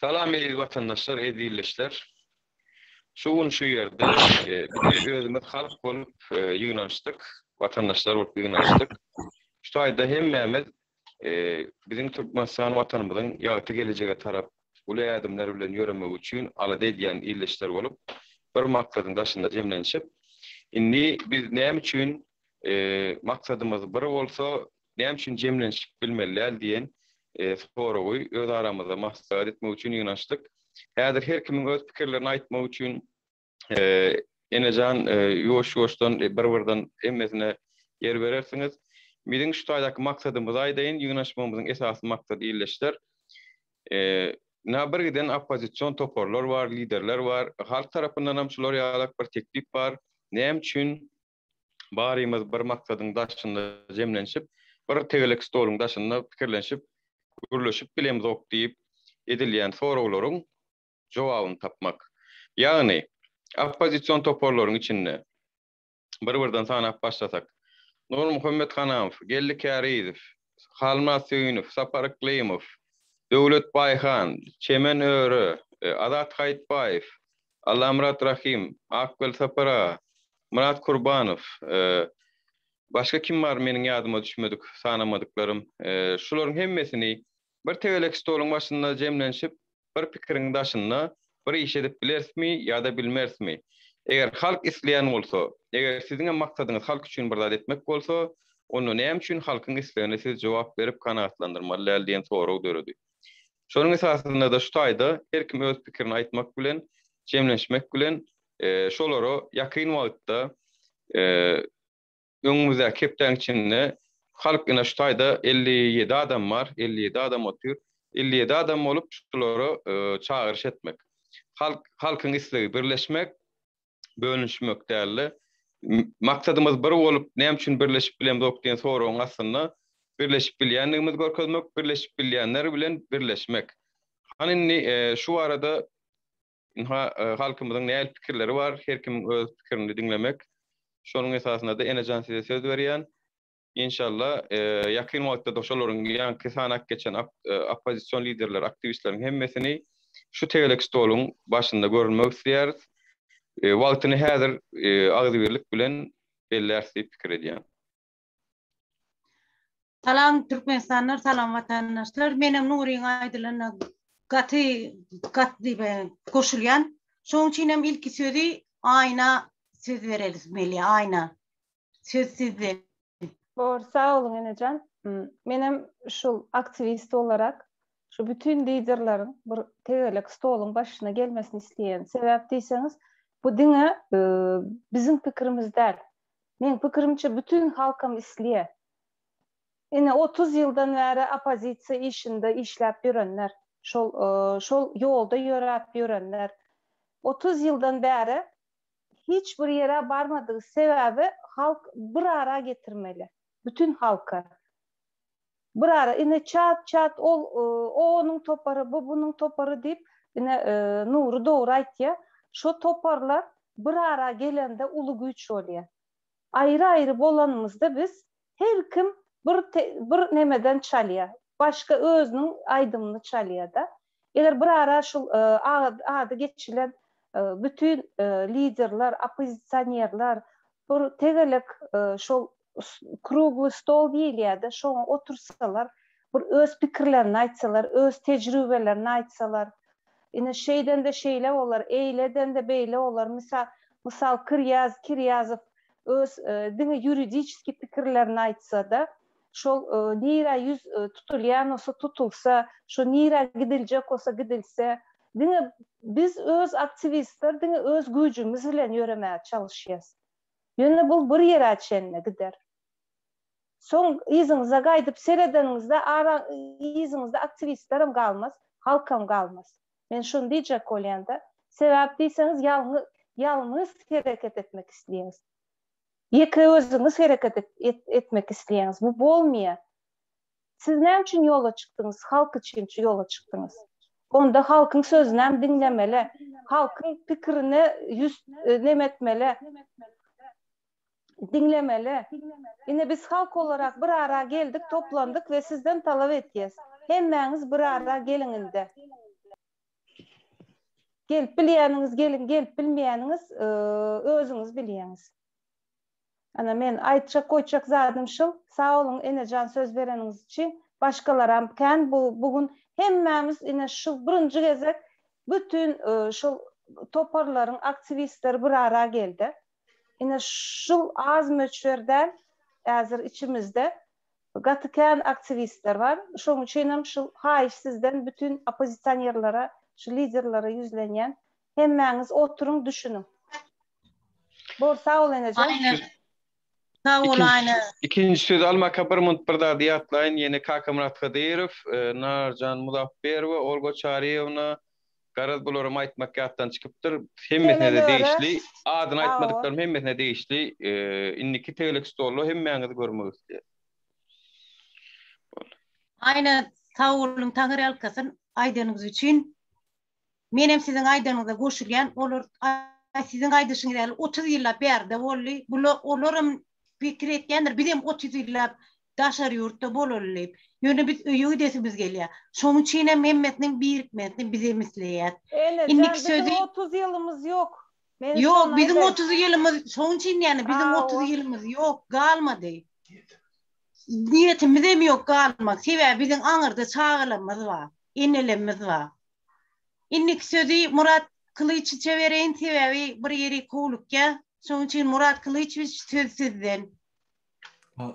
Salam eziz watandaşlar, eziz ildeşler. Şu gün şu ýerde biz özümiz halk bolup ýygnanyşdyk, watandaşlar bolup ýygnanyşdyk. Şu taýda hemmämiz biziň Türkmenistan watanymyzyň ýagty gelejege tarap uly ädimler bilen ýöremegi üçin alada edýän ildeşler bolup, bir maksadyň daşynda jemlenişip, indi biz näme üçin maksadymyz bir bolsa, näme üçin jemlenişip bilmeli däl diýen soragy öz aramyzda maslahat etmek üçin ýygnanyşdyk. Häzir her kimiň öz pikirlerini aýtmagy üçin Enejan ýuwaş-ýuwaşdan bir-birden hemmesine ýer berersiňiz. Biziň şu taýdaky maksadymyzy aýdaýyn, ýygnanyşmagymyzyň esasy maksady ildeşler. Ynha bir giden oppozision toparlar bar, liderler bar. Halk tarapyndanam şular ýalak bir teklip bar. Näme üçin barymyz bir maksadyň daşynda jemlenişip, bir tegelek stoluň daşynda pikirlenişip, gürleşip bilemzok diýip edilýän soraglaryň jogabyny tapmak. Ýagny, oppozision toparlaryň içinde bir-birden sanap başlasak, Nurmuhammet Hanamow, Geldi Kärizow, Halmyrat Söýünow, Sapar Yklymow, Döwlet Baýhan, Çemen Öre, Azat Haýytbaýew, Allamyrat Rahym, Akbel Sapar aga, Myrat Kurbanow, başga kim bar meniň ýadyma düşmedik, sanamadyklarym. Şularyň hemmesini bir tegelek stoluň başynda jemlenişip, bir pikiriň daşynda bir iş edip bilerismi ýa-da bilmerismi? Eger halk isleýän bolsa, eger siziňem maksadyňyz halk üçin bir zat etmek bolsa, onda näme üçin halkyň islegine siz jogap berip kanagatlandyrmaly däl diýen sorag döredi. Şonuň esasynda-da şu taýda her kim öz pikirini aýtmak bilen, jemlenişmek bilen şolara ýakyn wagtda Öňümizdäki hepdäň içinde halk ine şu taýda 57 adam bar, 57 adam otyr. 57 adam bolup şulara çagyryş etmek. Halk halkyň islegi birleşmek, bölünişmek dälde. Maksadymyz bir bolup näme üçin birleşip bilemzok diýen soragyň astynda birleşip bilýändigimizi görkezmek, birleşip bilýänler bilen birleşmek. Hany indi şu barada Ynha, halkymyzyň nähili pikirleri bar, her kimiň öz pikirini diňlemek. Şonuň esasynda-da Enejan size söz berýän. Inşallah, ýakyn wagtda-da şolaryň ýaňky sanap geçen oppozision liderler, aktiwistleriň hemmesini şu tegelek stoluň başynda görünmek isleýäris. Wagtyny häzir agzybirlik bilen belläris diýip pikir edýän. Salam Türkmenistanlar, salam watandaşlar. Menem Nuryň aýdylanyna gaty gaty goşulýan. Şonuň üçin hem ilki sözi Aýna söz berelis Melýa Aýna. Söz sizde. Bor, sag boluň enejan. Menem şul aktiwist olarak şu bütün liderleriň bir tegelek stoluň başyna gelmesini isleýän. Sebäp diýseňiz, bu diňe biziň pikirimiz däl. Meň pikirimçe bütin halkam isleýär. Ine 30 ýyldan bäri oppozisiýa işinde işläp ýörenler, şol şol ýolda ýöräp ýörenler 30 ýyldan bäri hiç bir ýere barmadyk sebäbi halk bir ara getirmeli. Bütin halky. Bir ara ine çat çat ol o onuň topary bu bunuň topary diýip ine Nury dogry aýtýa şo toparlar bir ara gelende uly güýç bolýa. Aýry aýry bolanymyzda biz her kim bir bir nemeden çalýa başga özüniň aýdymyny çalýada. Eger bir ara şul ady geçilen bütin liderler oppozisionerler bir tegelek şol krugly stol diýilýär-de, şoňa otursalar, bir öz pikirlerini aýtsalar, öz tejribelerini aýtsalar, ine şeýdende şeýle bolar, eýle edende beýle bolar, mysal, mysal Kirýaz, Kirýazow öz diňe ýuridiçeskiý pikirlerini aýtsa-da, şol nirä ýüz tutulýan bolsa tutulsa, şo nirä gidiljek bolsa gidilse, diňe biz öz aktiwistler diňe öz güýjümiz bilen ýöremäge çalyşýas. Ýöne bul bir ýere çenli gider. Soň yzyňyza gaýdyp seredeniňizde ara yzyňyzda aktiwistlerem galmaz, halkam galmaz. Men şuny diýjek bolýanda. Sebäp diýseňiz ýalňy ýalňyz hereket etmek isleýäňiz. Ýeke özüňiz hereket etmek isleýäňiz. Bu bolmaýar. Siz näme üçin ýola çykdyňyz? Halk üçin ýola çykdyňyz. Onda halkyň sözünem diňlemeli. Halkyň pikirine ýüz neme etmeli. Diňlemeli. Ine biz halk olarak bir ara geldik, toplandyk we sizden talap etýäs. Hemmäňiz bir ara geliň indi. Gelip bilýäniňiz geliň, gelip bilmeýäniňiz özüňiz bilýäňiz. Ana men aýtjak goýjak zadym şul. Sag boluň Enejan söz bereniňiz üçin. Başgalaram kän bu bu gün hemmämiz ine şu birinji gezek bütin şul toparlaryň aktiwistleri bir ara geldi. Ine şul az möçber däl häzir içimizde gaty kän aktiwistler bar. Şoň üçinem şul haýyş sizden bütin oppozisionerlere şu liderlere ýüzlenýän. Hemmäňiz oturyň düşüniň. Bor sag bol enejan. Aýna. Sag bol Aýna. Ikinji sözi almaka bir munt bir zady ýatlaýyn ýene Kakamyrat Hydyrow, Narjan Muzapberowa, Olga Çaryýewna garaz bularam aýtmak ýatdan çykypdyr. Hemmesine-de degişli. Adyny aýtmadyklarym hemmesine degişli. Indiki tegelek stolda hemmäňizi görmek isleýäs. Boldy. Aýna sag boluň Taňyrýalkasyn aýdanyňyz üçin. Menem siziň aýdanyňyza goşulýan, olar siziň aýdyşyňyz ýaly 30 ýyllap bärde boldy. Bular olaram pikir etýändir, bizem 30 ýyllap daşary ýurtda bolaly diýip. Ýöne biz öýe gidesimiz gelýär. Şonuň üçin hem hemmesiniň birikmesini bizem isleýäs. Enejan, Indiki biziň sözi 30 ýylymyz ýok. Men Ýok, şony biziň aýdaýyn. 30 ýylymyz, şonuň üçin ýani biziň Hawa. 30 ýylymyz ýok, galmady. Niýetimizem ýok galmak. Sebäbi biziň aňyrda çagalarymyz bar, enelerimiz bar. Indiki sözi Murat Kylyçiçe bereýin, sebäbi bir ýeri howlukýar. Şonuň üçin Murat Kylyçewiç söz sizden.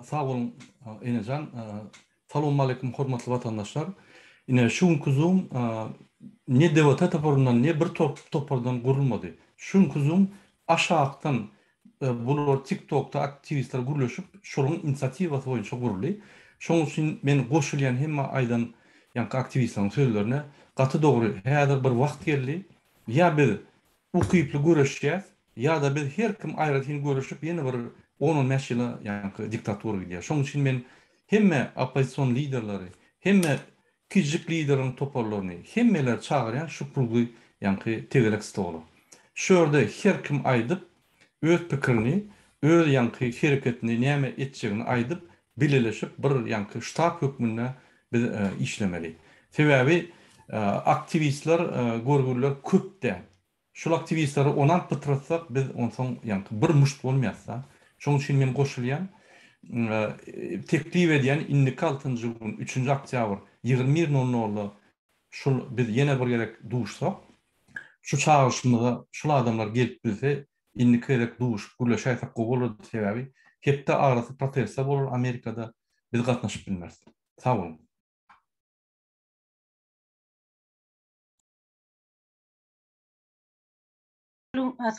Sag boluň Enejan. Salowmaleýkim hormatly watandaşlar. Ine şu günki zoom ne DWT toparyndan ne bir topardan gurulmady. Şu günki zoom aşakdan bular TikTokda aktiwistler gürleşip şolaryň inisiatiwasy boýunça guruldy. Şonuň üçin men goşulýan hemme aýdan ýaňky aktiwistleriň sözlerine gaty dogry häzir bir wagt geldi ýa biz ukyply göreşýäs ýa-da biz her kim aýratyn göreşip ýene bir on-on bäş ýyla ýaňky diktatura gidýär. Şonuň üçin men hemme oppozision liderleri hemme Kiçijik lideriň toparlaryny hemmeleri çagyrýan şu krugly ýaňky tegelek stola. Şu ýerde her kim aýdyp öz pikirini, öz ýaňky hereketini näme etjegini aýdyp bileleşip bir ýaňky ştab hökmünde biz işlemeli. Sebäbi aktiwistler görgüliler köp däl. Şul aktiwistleri onam pytratsak biz onsoň ýaňky bir muşt bolmaýasda. Şoň üçin men goşulýan. Teklip edýän indiki altynjy gün üçünji oktýabr 21 nol nolda şul biz ýene bir gezek duşsak şu çagyryşymyza şul adamlar gelip bilse indiki gezek duşup gürleşäýsek gowy bolardy sebäbi hepde arasy protestler bolar Amerikada biz gatnaşyp bilmeris. Sag boluň.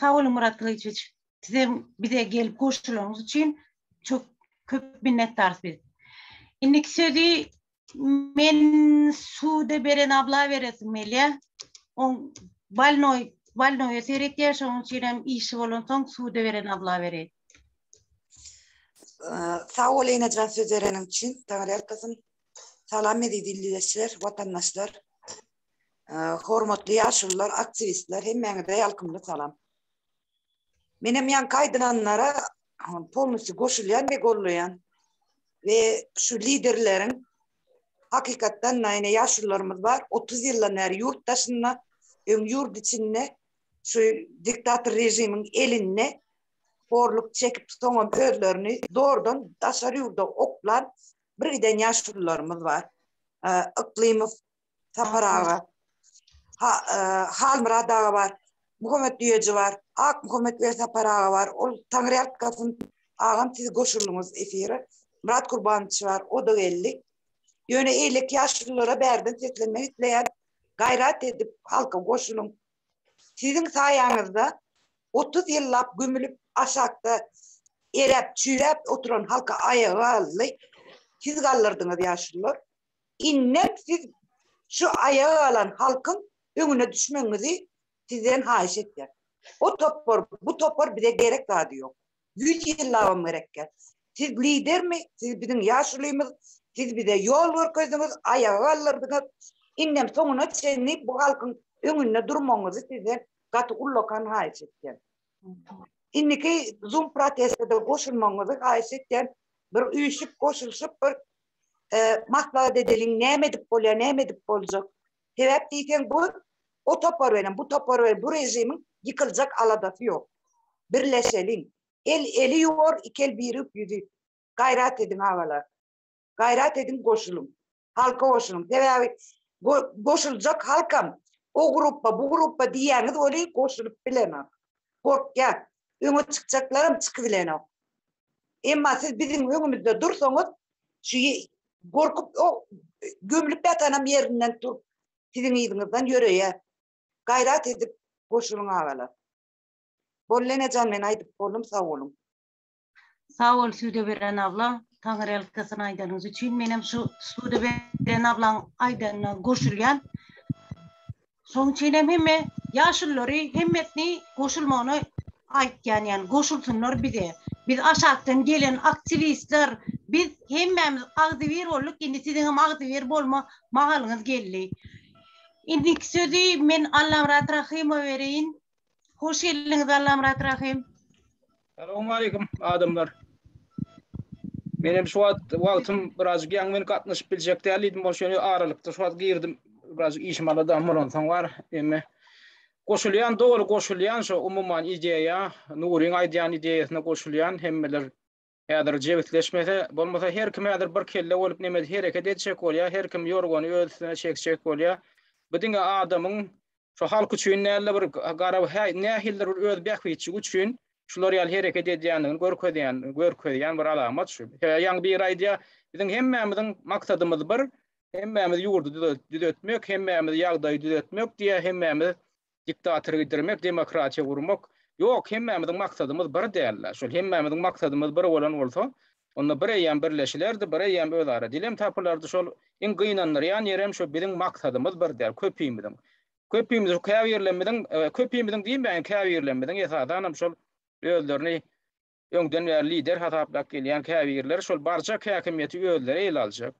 Sag boluň Murat Gylyçewiç. Sizem bize gelip goşulanyňyz üçin çok köp minnetdarys biz. Indiki sözi men suda beren abla beresim gelýär. Oň balnoý balnoýa seretýär, şonuň üçin hem işi bolansoň suda beren abla bereýin. Sag bol Enejan söz bereniň üçin. Taňryýalkasyn. Salam eziz ildeşler, watandaşlar. Hormatly ýaşulular, aktiwistler, hemmäňize ýalkymly salam. Menem ýaňky aýdylanlara polnusty goşulýan we gollaýan. We şu liderleriň hakykatdan da ine ýaşulularymyz bar, 30 ýyldan bäri ýurt daşynda, öň ýurt içinde şu diktator režimiň elinde horluk çekip soňam özlerini zordan daşary ýurda oklan bir giden ýaşulularymyz bar. Yklymow Sapar aga, ha, e, Halmyrat aga bar, Muhammet Düýeji bar, Ak Muhammet Welsapar aga bar. Ol Taňryýalkasyn agam siz goşuldyňyz efire. Myrat Kurbanowiç bar, o-da geldi. Ýöne eýleki ýaşululara bärden seslenmek isleýän, gaýrat edip halka goşulyň. Siziň saýaňyzda 30 ýyllap gömülip aşakda eräp, çüýräp oturan halka aýaga galdy. Siz galdyrdyňyz ýaşulular. Indem siz şu aýaga galan halkyň öňüne düşmegiňizi sizden haýyş etýän. O topar, bu topar bize gerek zady ýok. Ýüz ýyllabam gerek däl. Siz lidermi? Siz biziň ýaşulymyz. Siz bize ýol görkezdiňiz, aýaga galdyrdyňyz. Indem soňuna çenli bu halkyň öňünde durmagyňyzy sizden gaty ullakan haýyş etýän. Indiki Zoom proteste-de goşulmagyňyzy haýyş etýän. Bir üýşüp, goşulyşyp bir maslahat edeliň, näme edip bolýar, näme edip boljak. Sebäp diýseň bu O topar bilen, bu topar bilen bu režimiň ýykyljak aladasy ýok. Birleşeliň. El eli ýuwar, iki el birigip ýüzi. Gaýrat ediň agalar. Gaýrat ediň goşulyň. Halka goşulyň. Sebäbi goşuljak halkam o grupba, bu grupba diýýäňiz weli goşulyp bilenok. Gorkýar. Öňe çykjaklaram çykybilenok. Emma siz biziň öňümizde dursaňyz, şu gorkup o gömlüp ýatanam ýerinden turup siziň yzyňyzdan ýöreýär. Gaýrat edip goşulyň agalar. Boldy enejan men aýdyp boldum sag boluň. Sag bol Südeberen abla, Taňryýalkasyn aýdanyňyz üçin. Menem şu Südeberen ablaň aýdanyna goşulýan. Şoň üçin hem hemme ýaşululary hemmesini goşulmagyny aýtýan, ýani goşulsynlar bize. Biz aşakdan gelen aktiwistler, biz hemmämiz agzybir bolduk, indi siziňem agzybir bolma mahalyňyz geldi. Indiki sözi men Allamyrat Rahymowa bereýin. Hoş geldiňiz Allamyrat Rahym. Salowmaleýkim adamlar. Men hem şu wagt wagtym birazjyk ýaňy men gatnaşyp biljek däl diýdim, bolşy ýöne aralykda şu wagt girdim. Birazjyk işim aladam bolansoň bar. Emme goşulýan, doly goşulýan şu umuman ideýa, Nuryň aýdýan ideýasyna goşulýan hemmeler häzir jebisleşmese, bolmasa her kim häzir bir kelle bolup neme hereket etjek bolýar, her kim ýorgany öz üstüne çekjek bolýar. Bu diňe adamyň Şu halk üçin däl-de bir gara nähilidir bir öz bähbitjigi üçin şular ýaly hereket edýändigini görkezýän görkezýän bir alamat şu. Sebäbi ýaňy biri aýdýar, biziň hemmämiziň maksadymyz bir, hemmämiz ýurdy düzetmek, hemmämiz ýagdaýy düzetmek diýýär, hemmämiz diktatory gidirmek, demokratiýa gurmak. Ýok, hemmämiziň maksadymyz bir däl-de. Şol hemmämiziň maksadymyz bir bolan bolsa, onda bir eýýäm birleşilerdi, bir eýýäm özara dilem tapylardy. Şol iň gynandyrýan ýerem şo biziň maksadymyz bir däl, köpimiziň. Köpimiz, käbirlerimiziň, köpimiziň diýmäýin, käbirlerimiziň esasanam şol özlerini öňden bäri lider hasaplap gelýän käbirleri şol barjak häkimiýeti özleri ele aljak.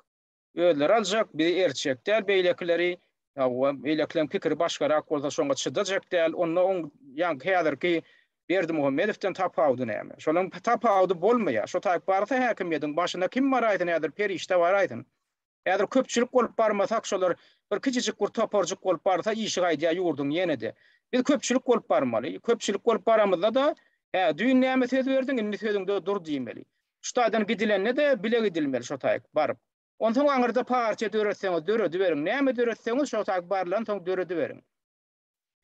Özleri aljak, bizi ertjek däl beýlekileri, hawa, beýlekileriň pikiri başgarak bolsa şoňa çydajak däl, onda oň ýaňky häzirki Berdimuhamedowdan tapawudy näme? Şolaň tapawudy bolmaýar. Şo taýyp barsa häkimiýetiň başyna kim baraýsyn häzir perişde baraýsyn. Häzir köpçülik bolup barmasak şolar bir kiçijik bir toparjyk bolup barsa işi gaýdýar ýurduň ýene-de. Biz köpçülik bolup barmaly. Köpçülik bolup baramyzda-da, hä, düýn näme söz berdiň, indi sözüňde dur diýmeli. Şu taýdan gidilende-de bile gidilmeli şo taýyk baryp. Onsoň aňyrda partiýa döretseňiz dörediberiň, näme döretseňiz şo taýyk barylansoň dörediberiň.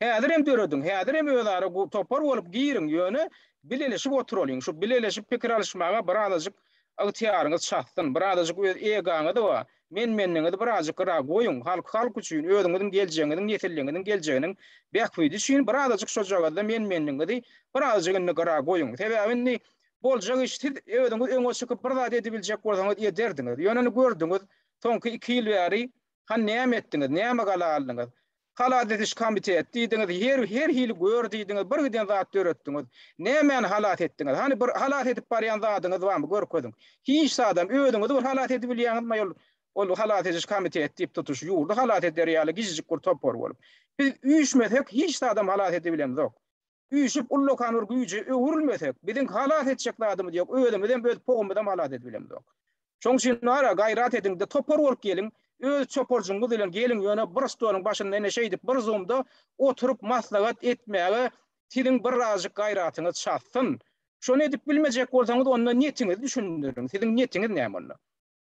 Häzirem dörediň, häzirem özara topar bolup giriň, ýöne bileleşip oturalyň. Şu bileleşip pikir alyşmaga birazajyk ygtyýaryňyz çatsyn, birazajyk öz egaňyzy we men-menligiňizi birazajyk gyra goýuň. Halk halk üçin, özüňiziň geljegiňiziň, nesilliňiziň geljeginiň bähbidi üçin birazajyk şojagazda men-menligiňizi birazajyk indi gyra goýuň. Sebäbi indi Boljak iş siz özüňiz öňe çykyp bir zat edibiljek bolsaňyz ederdiňiz. Ýöne indi gördüňiz, soňky iki ýyl bäri hany näme etdiňiz, näme gala aldyňyz? Halas ediş komitet diýdiňiz, her her hili gör diýdiňiz, bir giden zat döretdiňiz. Nämäni halas etdiňiz? Hany bir halas edip barýan zadyňyz barmy görkeziň. Hiç zadam, özüňizi bir halas edibilýäňizmi ol ol halas ediş komitet diýip tutuş ýurdy halas eder ýaly kiçijik bir topar bolup. Biz üýşmesek hiç zadam halas edibilemzok. Üýşüp ullakan bir güýje öwrülmesek, biziň halas etjek zadymyz ýok, özümizem, öz pogumyzam halas edibilemzok. Şoň üçin nara gaýrat ediň-de topar bolup geliň, öz toparjygyňyz bilen geliň, ýöne bir stoluň başynda ine şeýdip bir zumda oturyp maslahat etmäge siziň birazjyk gaýratyňyz çatsyn. Şony edip bilmejek bolsaňyz onda niýetiňizi düşündiriň, siziň niýetiňiz näme onda?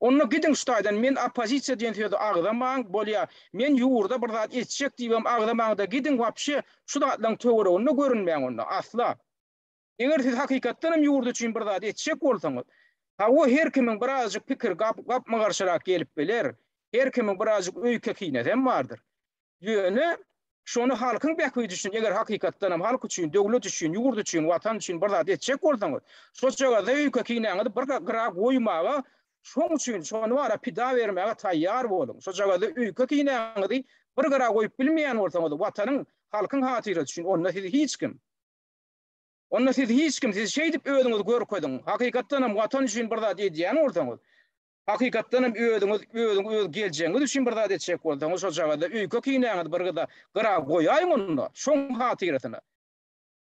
Onda gidiň şu taýdan men oppozisiýa diýen sözi agzamaň bolýa men ýurda bir zat etjek diýibem agzamaňda gidiň wapşe şu zatlaň töwereginde görünmäň onda asla. Eger siz hakykatdan hem ýurt üçin bir zat etjek bolsaňyz hawa her kimiň birazjyk pikiri gapma-garşyrak gelip biler her kimiň birazjyk öýke-kinesem bardyr. Ýöne şony halkyň bähbidi üçin, eger hakykatdan hem halk üçin, döwlet üçin, ýurt üçin, Watan üçin bir zat etjek bolsaňyz, şojagazda öýke-kinäňizi bir gyra goýmaga, şoň üçin şony bara pida bermäge taýýar boluň. Şojagazda öýke-kinäňizi bir gyra goýup bilmeýän bolsaňyz, Watanyň, halkyň hatyrasy üçin, onda sizi hiç kim, onda sizi hiç kim, siz şeýdip özüňizi görkeziň, hakykatdan hem Watan üçin bir zat edýän bolsaňyz, Hakykatdan hem özüňiz özüň öz geljegiňiz üçin bir zat etjek bolsaňyz şojagazda öýke kinäňizi bir gyza gyra goýaýyň onda şoň hatyrasyna.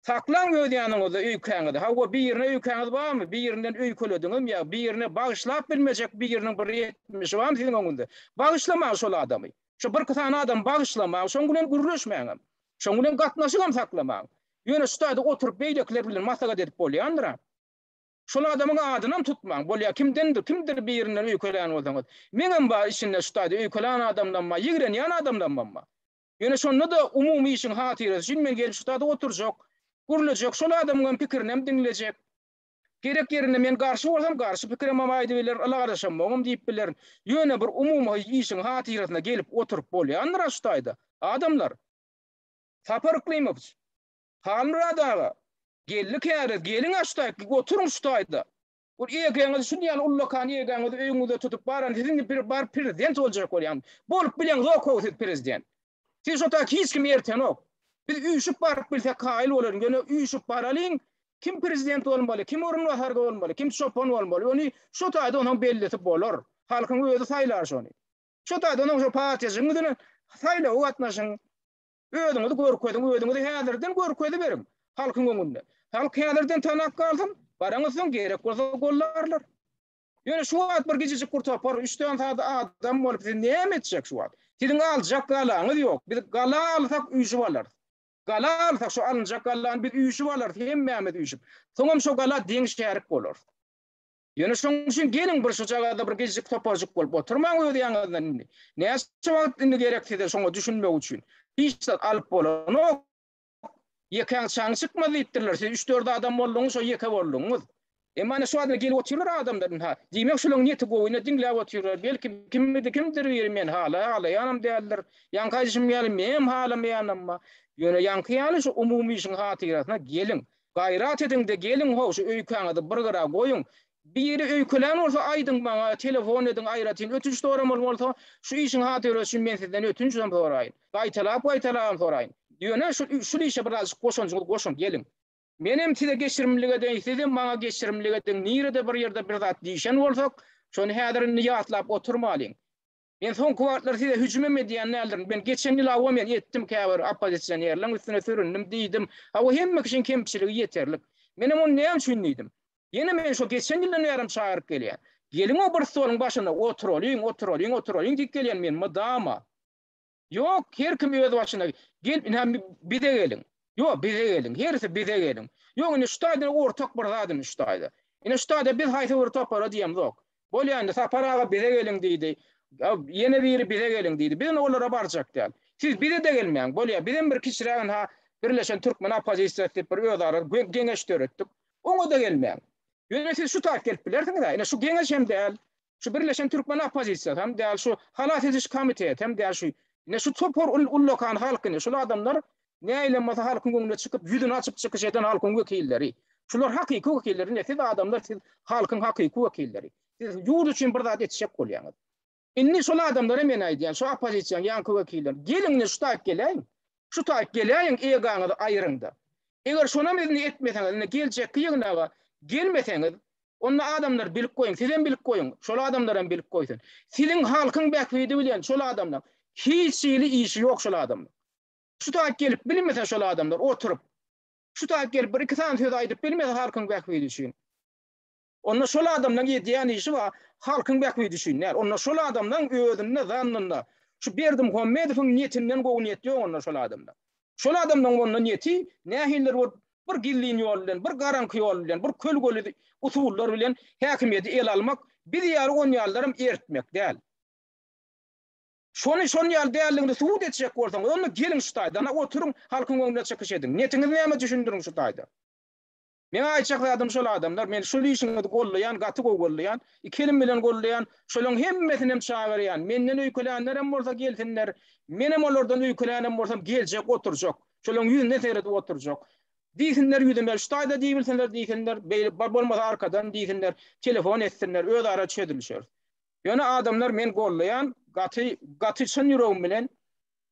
Saklaň öz ýanyňyzda öýkäňizi hawa birine öýkäňiz barmy birinden öýkelediňizmi ýa birine bagyşlap bilmejek biriniň bir etmişi barmy siziň öňüňizde bagyşlamaň şol adamy. Şu birki sany adamy bagyşlamaň, şoň bilen gürleşmäňem. Şoň bilen gatnaşygam saklamaň. Ýöne şu taýda oturyp beýlekiler bilen maslahat edip bolýandyr-a. Şol adamyň adynam tutmaň. Bolýa kimdendir, kimdir birinden öýkelän bolsaňyz. Meňem bar içinde şu taýda öýkelän adamlam bar, ýigrenýän adamlamam bar. Ýöne şonda-da umumy işiň hatyrasy üçin men gelip şu taýda oturjak, gürlejek, şol adamyňam pikirinem diňlejek. Gerek ýerinde men garşy bolsam, garşy pikiremem aýdybilerin, ylalaşamogam diýip bilerin. Ýöne bir umumy işiň hatyrasyna gelip oturyp bolýandyr-a şu taýda. Adamlar! Sapar Yklymowiç! Halmyrat aga! Geldi käriz, geliň-ä şu taýda, oturyň şu taýda. Ol egeňizi şun ýaly ullakan egeňizi öýüňizde tutup baran siziň bir bar prezident boljak bolýan. Bolup bileňzok-ow siz prezident. Siz şo taýda hiç kim ertenok. Biz üýşüp baryp bilsek kaýyl bolaryn. Ýöne üýşüp baralyň, kim prezident bolmaly, kim orunbasar bolmaly, kim çopan bolmaly, ony şo taýda onuň bellisi bolar. Halkyň özi saýlar şony. Şo taýda onuň şo partiýajygyň bilen saýlawa gatnaşyň. Özüňizi görkeziň, özüňizi häzirden görkeziberiň halkyň öňünde. Halk häzirden tanap galsyn, baraňyzsoň gerek bolsa gollarlar. Ýöne şu wagt bir gijijik bir topar, üç-dört sany adam bolup siz näme etjek şu wagt? Siziň aljak galaňyz ýok. Biz gala alsak üýşüp alarys. Gala alsak şu alynjak galany biz üýşüp alarys, hemmämiz üýşüp. Soňam şo gala deň şärik bolarys. Ýöne şonuň üçin geliň bir şujagazda bir gijijik toparjyk bolup oturmaň öz ýanyňyzdan indi. Näçe wagt indi gerek size şoňa düşünmek üçin? Hiç zat alyp bolanok. Ýekäň çaňy çykmaz diýipdirler. Siz üç-dört adam bolduňyz, şo ýeke bolduňyz. Emma ine şu wagt gelip otyrlar adamlar ynha. Diýmek şolaryň niýeti gowy, ine diňläp otyrlar. Belki kimidi kimdir biri meni hala halaýanam däldir. Ýaňky aýdyşym ýaly menem halamaýanam bar. Ýöne ýaňky ýaly şu umumy işiň hatyrasyna geliň. Gaýrat ediň-de geliň how şu öýkäňizi bir gyra goýuň. Biri öýkelän bolsa aýdyň maňa, telefon ediň aýratyn ötünç soramaly bolsa, şu işiň hatyrasy üçin men sizden ötünçem soraýyn. Gaýtalap-gaýtalabam soraýyn. Ýöne şu şul işe birazjyk goşanjyňyzy goşuň, geliň. Menem size geçirimlilik edeýin, sizem maňa geçirimlilik ediň, nirede bir ýerde bir zat diýşen bolsak, şony häzir indi ýatlap oturmalyň. Men soňky wagtlar size hüjümem edýän däldirin. Men geçen ýyl hawa men etdim käbir oppozisionerleň üstüne süründim diýdim. Hawa hemme kişiň kemçiligi ýeterlik. Menem ony näme üçin diýdim. Ýene men şo geçen ýyldan bärem çagyryp gelýän. Geliň o bir stoluň başynda oturalyň, oturalyň, oturalyň diýip gelýän men mydama. Ýok, her kim öz başyna. Gel, ine bize geliň. Ýok, bize geliň. Hersi bize geliň. Ýok, indi şu taýda ortak bir zat indi şu taýda. Ine şu taýda biz haýsy bir topara diýemzok. Bolýa indi Sapar aga bize geliň diýdi. Ýene biri bize geliň diýdi. Biz indi olara barjak däl. Siz bize-de gelmäň. Bolýa, bizem bir kiçiräk ynha Birleşen Türkmen oppozisiýasy diýip bir özara geňeş döretdik. Oňa-da gelmäň. Ýöne siz şu taýt gelip bilersiňiz-ä. Ine şu geňeş hem däl, şu Birleşen Türkmen oppozisiýasy hem däl, şu Halas ediş komiteti hem däl, şu ine şu topar ullakan halk ine şul adamlar näilem bolsa halkyň öňüne çykyp ýüzüni açyp çykyş eden halkyň wekilleri. Şular hakyky wekiller. Ine siz adamlar siz halkyň hakyky wekilleri. Siz ýurt üçin bir zat etjek bolýaňyz. Indi şol adamlara men aýdýan, şu oppozisiýanyň ýaňky wekilleri, geliň indi şu taýyp geläýiň. Şu taýyp geläýiň, egaňyzy aýyryň-da. Eger şonam indi etmeseňiz, indi geljekki ýygnaga gelmeseňiz, onda adamlar bilip goýuň, sizem bilip goýuň, şol adamlar hem bilip goýsun. Siziň halkyň bähbidi bilen şol adamlaň hiç hili işi ýok şol adamlaň. Şu taýyp gelip bilmese şol adamlar oturyp, şu taýyp gelip bir-iki sany söz aýdyp bilmese halkyň bähbidi üçin, Onda şol adamlaň edýän işi bar, halkyň bähbidi üçin däl. Onda şol adamlaň özünde, zannynda şu Berdimuhamedowyň niýetinden gowy niýet ýok onda şol adamda. Şol adamlaň onda niýeti nähilidir bir bir gizlin ýol bilen, bir garaňky ýol bilen, bir kölgeli usullar bilen häkimiýeti ele almak, biz ýaly on ýalylaram eritmek däl. Şony şon ýaly däldigini subut etjek bolsaňyz, onda geliň şu taýda, ana oturyň, halkyň öňünde çykyş ediň. Niýetiňiz näme düşündiriň şu taýda. Meň aýtjak zadym şol adamlar, men şul işiňizi gollaýan, gaty gowy gollaýan, iki elim bilen gollaýan, şolaň hemmesinem çagyrýan, menden öýkelänlerem bolsa gelsinler, menem olardan öýkelänem bolsam geljek oturjak, şolaň ýüzüne seredip oturjak. Diýsinler ýüzüme, şu taýda diýibilseler diýsinler, beýle bolmasa arkadan diýsinler, telefon etsinler, özara çözülişeris. Ýöne adamlar men gollaýan, gaty, gaty çyn ýüregim bilen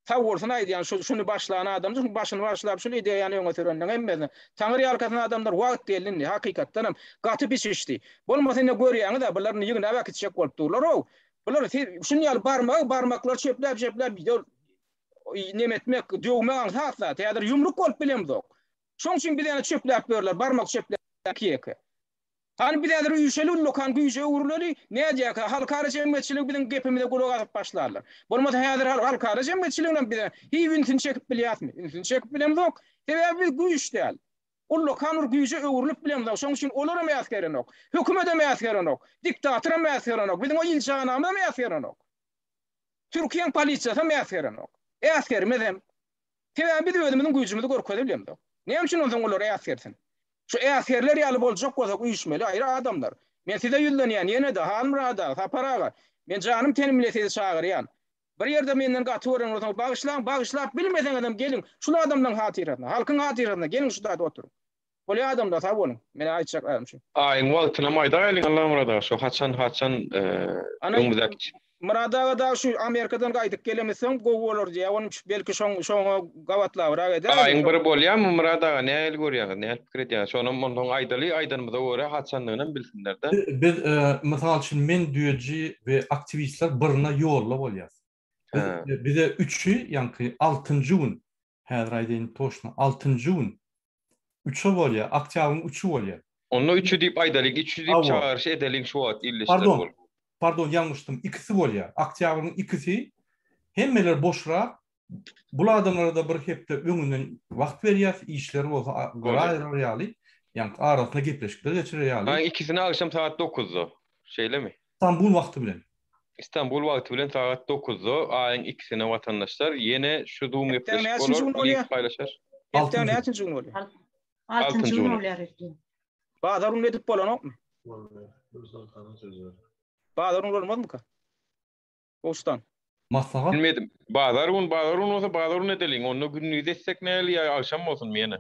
Sag bolsun aýdýan şu şuny başlan adam şuň başyny başlap şul ideýany öňe sürenleň hemmesine Taňry ýalkasyn adamlar wagt geldi indi hakykatdanam gaty bişişdi bolmasa indi görýäňiz-ä bular indi ýygnap äkitjek bolup durlar-ow bular şun ýaly barmagy barmaklary çöpläp çöpläp neme etmek döwmek aňsat zat häzir ýumruk bolup bilemzok şoň üçin biz ýene çöpläp ýörler barmak çöpläp ýeke. Hany biz häzir üýşeli ullakan güýje öwrüleli, nädýärkä halkara jemgyýetçiligi biziň gepimize gulak asyp başlarlar. Bolmasa häzir halkara jemgyýetçiliginem bize hiý ünsüni çekip bilýäsmi? Ünsüni çekip bilemzok. Sebäbi biz güýç däl. Ullakan bir güýje öwrülip bilemzok. Şonuň üçin olaram äsgerenok. Hökümetem äsgerenok. Diktatoram äsgerenok. Biziň o ilçihanamyzam äsgerenok. Türkiýäň polisiýasam äsgerenok. Äsgermezem. Sebäbi biz özümiziň güýjümizi görkezip bilemzok. Näme üçin onsoň olar äsgersin? Şu äsgerler ýaly boljak bolsak üýşmeli aýry adamlar. Men size ýüzlenýän ýene-de Halmyrat aga, Sapar aga, men janym tenim bile sizi çagyrýan. Bir ýerde menden gaty gören bolsaňyz bagyşlaň, bagyşlap bilmeseňizem geliň şul adamlaň hatyrasyna, halkyň hatyrasyna geliň şu taýda oturyň. Bolýa adamlar sag boluň. Meniň aýtjaklarym şu. Aýyň wagtynam aýdaýalyň Allamyrat aga şo haçan haçan öňümizdäki. Myrat aga dagy şu Amerikadan gaýdyp gelemizsoň gowy bolar diýýär onuň belki şoň şoňa gabatlabrak eder. Aýyň biri bolýamy Myrat aga nähili görýäňiz nähili pikir edýäňiz şonam onsoň aýdaly aýdanymyza görä haçandygynam bilsinlerde. Biz mysal üçin men düýeji we aktiwistler birine ýolda bolýas. Biz bize üçi ýaňky altynjy gün häzir aýdaýyn toçno altynjy gün Üçe bolýar, oktýabryň üçi bolýar. Onda üçi diýip aýdalyň, üçi diýip çagyryş edeliň şu wagt ildeşler Pardon, bolup. pardon ýalňyşdym, ikisi bolýar. Oktýabryň ikisi hemmeler boşrak, bul adamlara-da bir hepde öňünden wagt berýäs, işleri bolsa gyra aýyrar ýaly, ýaňky arasynda gepleşikler geçirer ýaly. Aýyň ikisini agşam sagat dokuzda, şeýlemi? Stambul wagty bilen. Istanbul wagty bilen sagat dokuzda aýyň ikisine watandaşlar ýene şu zoom gepleşik bolar, link paýlaşar. Hepdäň näçinji güni bolýar? Altynjy gün bolýar ertän. Bazar güni edip bolanokmy? Bazar güni bolmazmyka? Gowşudan. Maslahat. Bilmedim. Bazar gün, bazar gün bolsa bazar gün edeliň. Onda gündiz etsek näli ýa agşam bolsunmy ýene?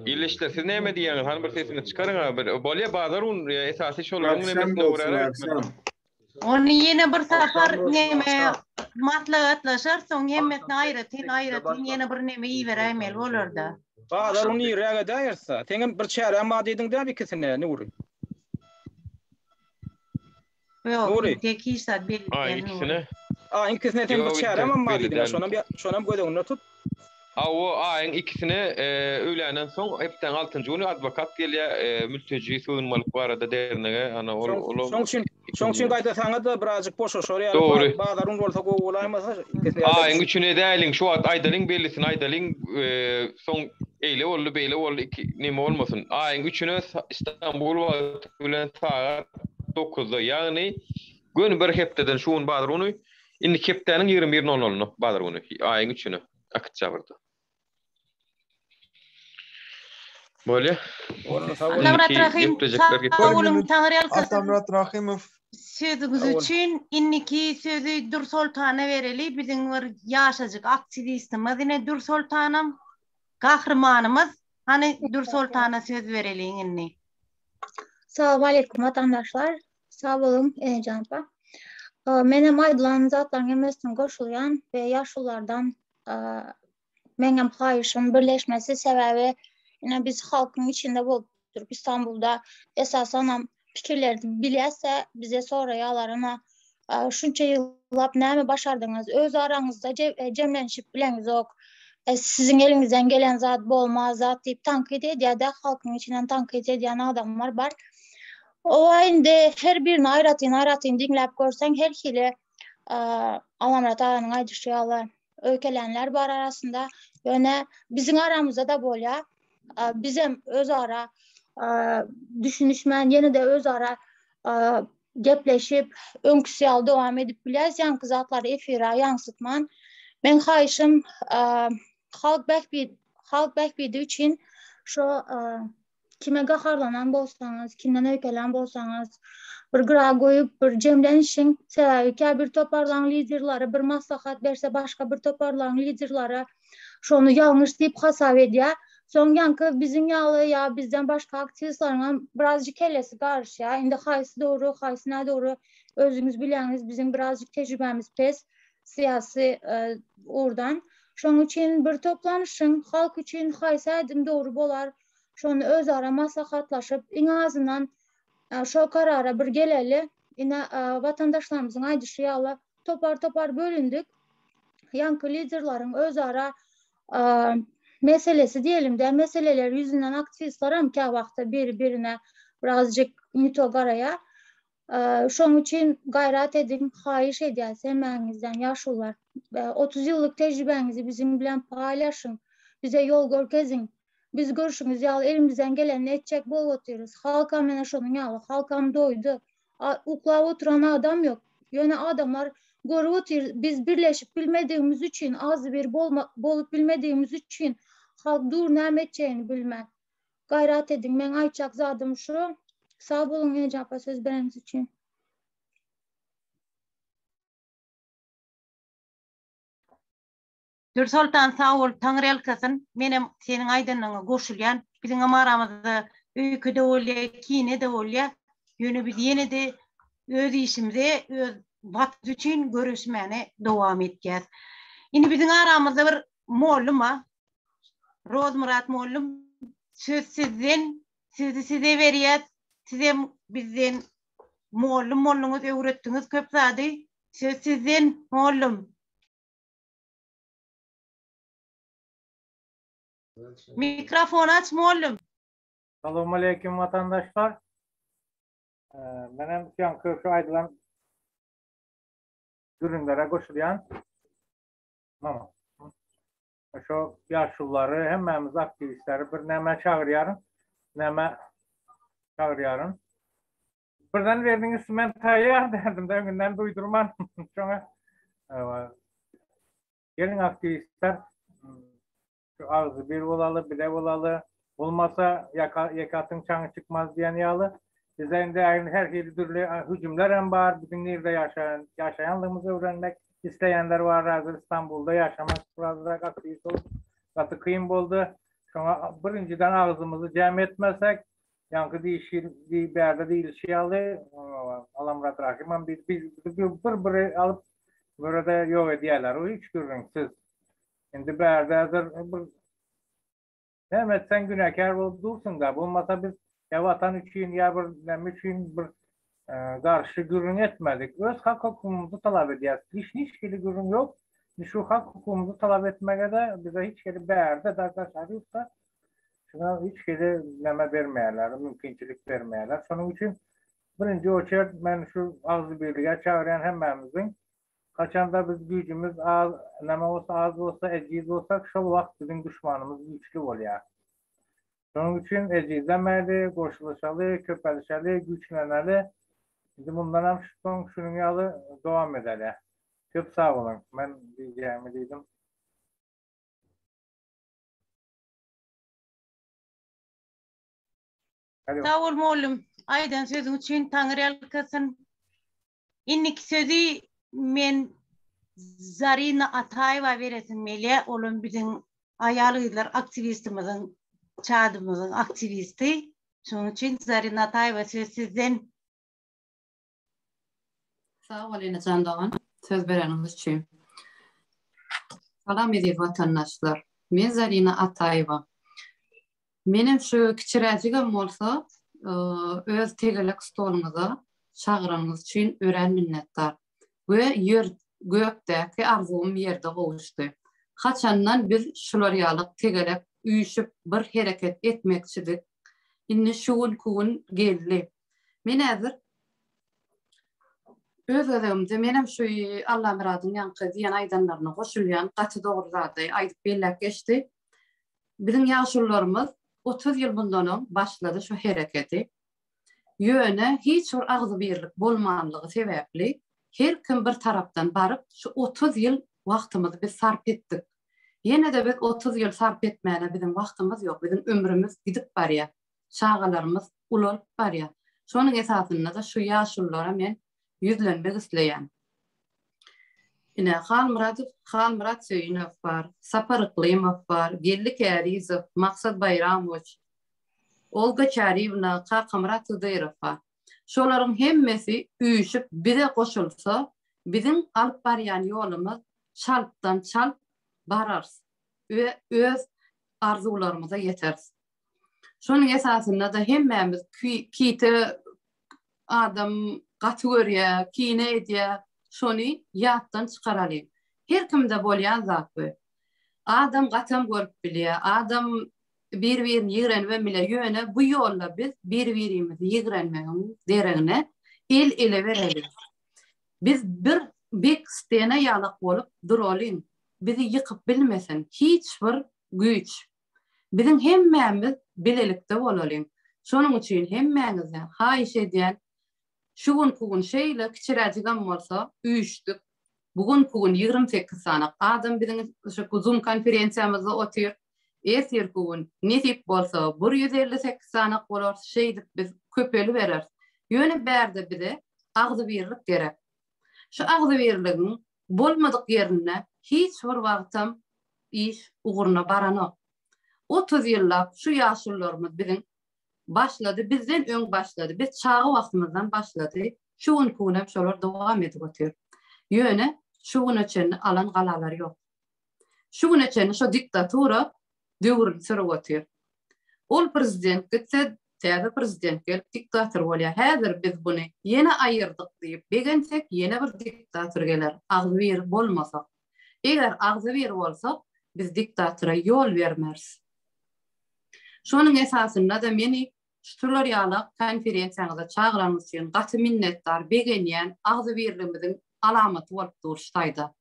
Ildeşler siz näme diýýäňiz hany bir sesiňizi çykaryň bir bolýa bazar gün esasy şolaryň nemesine görä etmeli. Ony ýene bir sapar neme maslahatlaşar soň hemmesini aýratyn aýratyn ýene bir neme iberäýmeli bolarda. Bazar gün irräk edäýeris-dä. Seňem bir çäräň bar diýdiň-dä ikisine Nury. Ýok, Nury. tek hiç zat belli Aýyň ikisine. Aýyň ikisine sen bir çärämem bar diýdiň, şonam şonam göz öňünde tut. Hawa, aýyň ikisine öýländen soň hepdäň altynjy güni adwokat gelýär, mülteji sygynmalyk barada dernege, ana ol ol. Şoň üçin, şoň üçin gaýta saňa-da birazjyk boşaşar ýaly, Dogry. bazaryň bolsa gowy bolaýmasa, ikisini Aýyň üçüni edäýeliň, şu wagt aýdalyň, bellisini aýdalyň, soň eýle boldy, beýle boldy, iki neme bolmasyn. Aýyň üçüne Istanbul wagty bilen sagat dokuzda, ýagny göni bir hepdeden şu gün bazar güni, indiki hepdäniň 21 nol noluna bazar güni, aýyň üçüne, oktýabrda. Bolýa. Atamyrat Rahym, sag boluň, Taňryýalkasyn. Atamyrat Rahymow. Sözüňiz üçin indiki sözi Dürsoltana bereli, biziň bir ýaşajyk aktiwistimiz ine Dürsoltanam. Gahrymanymyz hany Dürsoltana söz bereliň indi. Salowmaleýkum watandaşlar. Sag boluň Enejan apa. Menem aýdylan zatlaryň hemmesine goşulýan we ýaşululardan meňem haýyşym birleşmesi sebäbi ine biz halkyň içinde bolup durup Istanbulda esasanam pikirlerini bilýäs-de bize soraýarlar ina şunça ýyllap näme başardyňyz öz araňyzda jemlenişip bileňizok siziň eliňizden gelen zat bolmaz zat diýip tankyt edýär-de halkyň içinden tankyt edýän adamlar bar. Owa indi her birini aýratyn aýratyn diňläp görseň her hili Alamyrat aganyň aýdyşy ýaly öýkelänler bar arasynda. Ýöne biziň aramyzda-da bolýar. Bizem özara düşünişmän ýene-de özara gepleşip, öňküsi ýaly dowam edip bilýäris, ýaňky zatlary efire ýaňsytman. Meň haýyşym halk bähbit halk bähbidi üçin şo kime gaharlanan bolsaňyz, kimden öýkelän bolsaňyz, bir gyra goýup, bir jemlenişiň. Sebäbi käbir toparlaryň liderleri bir maslahat berse, başga bir toparlaryň liderleri şony ýalňyş diýip hasap edýär. Soň ýaňky biziň ýaly ýa bizden başga aktiwistleriňem birazjyk kellesi garyşýar. Indi haýsy dogry, haýsy nädogry özüňiz bilýäňiz, biziň birazjyk tejribämiz pes syýasy ugurdan. Şonuň üçin bir toplanyşyň, halk üçin haýsy ädim dogry bolar, şony özara maslahatlaşyp, iň azyndan şo karara bir geleli. Ine, watandaşlarymyzyň aýdyşy ýaly, topar-topar bölündik. Ýaňky liderleriň özara. meselesi diýelim dä, meseleler ýüzünden aktiwistler hem käwagtda biri-birine birazjyk ne to garaýar. Şoň üçin gaýrat ediň, haýyş edýäs hemmäňizden ýaşulular. 30 ýyllyk tejribäňizi biziň bilen paýlaşyň, bize ýol görkeziň. Biz görşüňiz ýaly elimizden gelenini etjek bolup otyrys. Halkam ene şonuň ýaly, halkam doýdy. Uklap oturan adam ýok. Ýöne adamlar görüp otyr, biz birleşip bilmedigimiz üçin, agzybir bolup bilmedigimiz üçin halk dur näme etjegini bilmän. Gaýrat ediň, meň aýtjak zadym şu. Sag boluň Eneje apa söz bereniňiz üçin. Dürsoltan sag bol Taňryýalkasyn menem seniň aýdanyňa goşulýan biziňem aramyzda öýke-de bolýa kine-de bolýa ýöne biz ýene-de öz işimize öz Watan üçin göreşmäne dowam etýäs. Indi biziň aramyzda bir mollum-a Rozmyrat mollum söz sizden sözi size berýäs sizem bizden mollum bolduňyz öwretdiňiz köp zady söz sizden mollum. Mikrofon aç mollum. Salowmaleýkim watandaşlar. Menem ýaňky şu aýdylan gürrüňlere goşulýan. Mama. Şu ýaşululary hemmämiz aktiwistleri bir nämä çagyrýaryn. Nämä çagyrýaryn. Birden berdiňiz men taýýar derdim de öňünden duýdurman şoňa. Geliň aktiwistler şu agzy bir bolaly, bile bolaly. Bolmasa ýeke atyň çaňy çykmaz diýen ýaly. Bize indi her hili dürli hüjümler hem bar. Biziň nirde ýaşaýan ýaşaýanlygymyzy öwrenmek isleýänler bar. Häzir Istanbulda ýaşamak birazrak aktiwist bolup gaty kyn boldy. Şoňa birinjiden agzymyzy jem etmesek, Ýaňky diýişi, bärde diýilişi ýaly, Alamyrat Rahymam diýdi, bizi bir-biri alyp, börede ýok edýärler. O hiç gürrüňsiz. Indi bärde häzir bir näme etseň günäkär bolup dursuň-da. Bolmasa biz ýa Watan üçin, ýa bir näme üçin bir garşy gürrüň etmedik. Öz hak-hukugymyzy talap edýäris. Hiç hiç hili gürrüň ýok. Şu hak-hukugymyzy talap etmege-de bize hiç hili bärde, daşary ýurtda Şuňa hiç hili neme bermeýärler, mümkinçilik bermeýärler. Şonuň üçin birinji oçert men şu agzybirlige çagyrýan hemmämiziň. Haçanda biz güýjümiz az, neme bolsa az bolsa, ejiz bolsak, şol wagt biziň duşmanymyz güýçli bolýar. Şonuň üçin ejizlemäli, goşulyşaly, köpelişeli, güýçleneli. Indi mundan hem soň şunuň ýaly dowam edeli. Köp sag boluň. Men diýjegimi diýdim. Sag bol mollum. Aýdan sözüň üçin Taňryýalkasyn. Indiki sözi men Zarina Ataýewa beresim gelýär. Olam biziň aýal-gyzlar aktiwistimiziň, çadymyzyň aktiwisti. Şonuň üçin Zarina Ataýewa söz sizden. Sag bol Enejan dogan söz bereniňiz üçin. Salam eziz watandaşlar. Men Zarina Ataýewa. Menem şu kiçiräjigem bolsa öz tegelek stoluňyza çagyranyňyz üçin örän minnetdar. We ýer gökdäki arzuwym ýerde gowuşdy. Haçandan biz şular ýaly tegelek üýşüp bir hereket etmekçidik. Indi şu günki gün geldi. Men häzir öz gezegimde menem şu Allamyradyň ýaňky diýen aýdanlaryna goşulýan, gaty dogry zady aýdyp belläp geçdi. Biziň ýaşulularymyz 30 ýyl mundan öň başlady şu hereketi. Ýöne hiç bir agzybirlik bolmanlygy sebäpli her kim bir tarapdan baryp şu 30 ýyl wagtymyzy biz sarp etdik. Ýene-de biz 30 ýyl sarp etmäne biziň wagtymyz ýok, biziň ömrümiz gidip barýar. Çagalarymyz ulalyp barýar. Şonuň esasynda-da şu ýaşululara men ýüzlenmek isleýän. Ine, Halmyradow, Halmyrat Söýünow bar, Sapar Yklymow bar, Geldi Kärizow, Maksat Baýramowiç, Olga Çaryýewna, Kakamyrat Hydyrow bar. Şolaryň hemmesi üýşüp bize goşulsa, biziň alyp barýan ýolumyz çaltdan çalt bararys we öz arzuwlarymyza ýeteris. Şonuň esasynda-da hemmämiz kite adam gaty görýär, kine edýär. Şony ýatdan çykaralyň. Her kimde bolýan zat bu. Adam gatam görüp bilýär. Adam bir-birini ýigrenibem bilýär. Ýöne bu ýolda biz bir-birimizi ýigrenmegiň deregine el-ele bereli. Biz bir bek stena ýalak bolup duralyň. Bizi ýykyp bilmesin hiç bir güýç. Biziň hemmämiz bilelikde bolalyň. Şonuň üçin hemmäňizden haýyş edýän, şu günki gün şeýle kiçiräjigem bolsa üýşdük. Bu günki gün 28 sany adam biziň şu Zoom konferensiýamyzda otyr. Ertirki gün nesip bolsa 158 sany bolarys. Şeýdip biz köpelibereris. Ýöne bärde bize agzybirlik gerek. Şu agzybirligiň bolmadyk ýerinde hiç bir wagtam iş ugruna baranok. 30 ýyllap şu ýaşulularymyz biziň başlady, bizden öň başlady, biz çaga wagtymyzdan başlady, şu günki günem şolar dowam edip otyr. Ýöne şu güne çenli alan galalary ýok. Şu güne çenli şo diktatura döwrüni sürüp otyr. Ol prezident gitse, täze prezident gelip diktator bolýar. Häzir biz buny ýene aýyrdyk diýip begensek, ýene bir diktator geler, agzybir bolmasak. Eger agzybir bolsak, biz diktatora ýol bermeris. Şonuň esasynda-da meni şular ýaly konferensiýaňyza çagyranyňyz üçin gaty minnetdar, begenýän, agzybirligimiziň alamaty bolup dur şu taýda.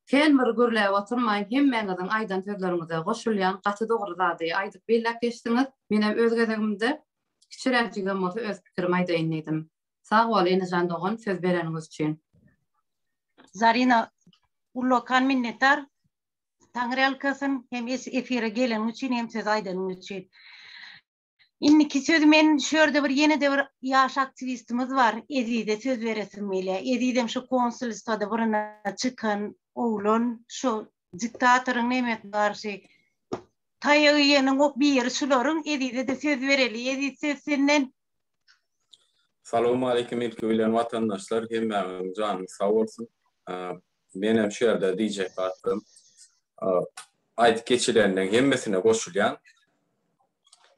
Kän bir gürläp oturmaýyn hemmäňiziň aýdan sözleriňize goşulýan gaty dogry zady aýdyp belläp geçdiňiz. Menem öz gezegimde kiçiräjigem bolsa öz pikirimi aýdaýyn diýdim. Sag bol Enejan dogan söz bereniňiz üçin. Zarina ullakan minnetdar Taňryýalkasyn hem efire geleniň üçin hem söz aýdanyň üçin. Indiki sözi men şu ýerde bir ýene-de bir ýaş aktiwistimiz bar, Ezize söz beresim gelýär. Ezizem şu konsulstwada birine çykan oglan, şu diktatoryň nemesine garşy taýak iýeniň biri şularyň, Ezize-de söz bereli. Eziz söz senden. Salowmaleýkim ilki bilen watandaşlar hemmäňiziň janyňyz sag bolsun. Menem şu ýerde diýjek zatlarym aýdyp geçilenleň hemmesine goşulýan.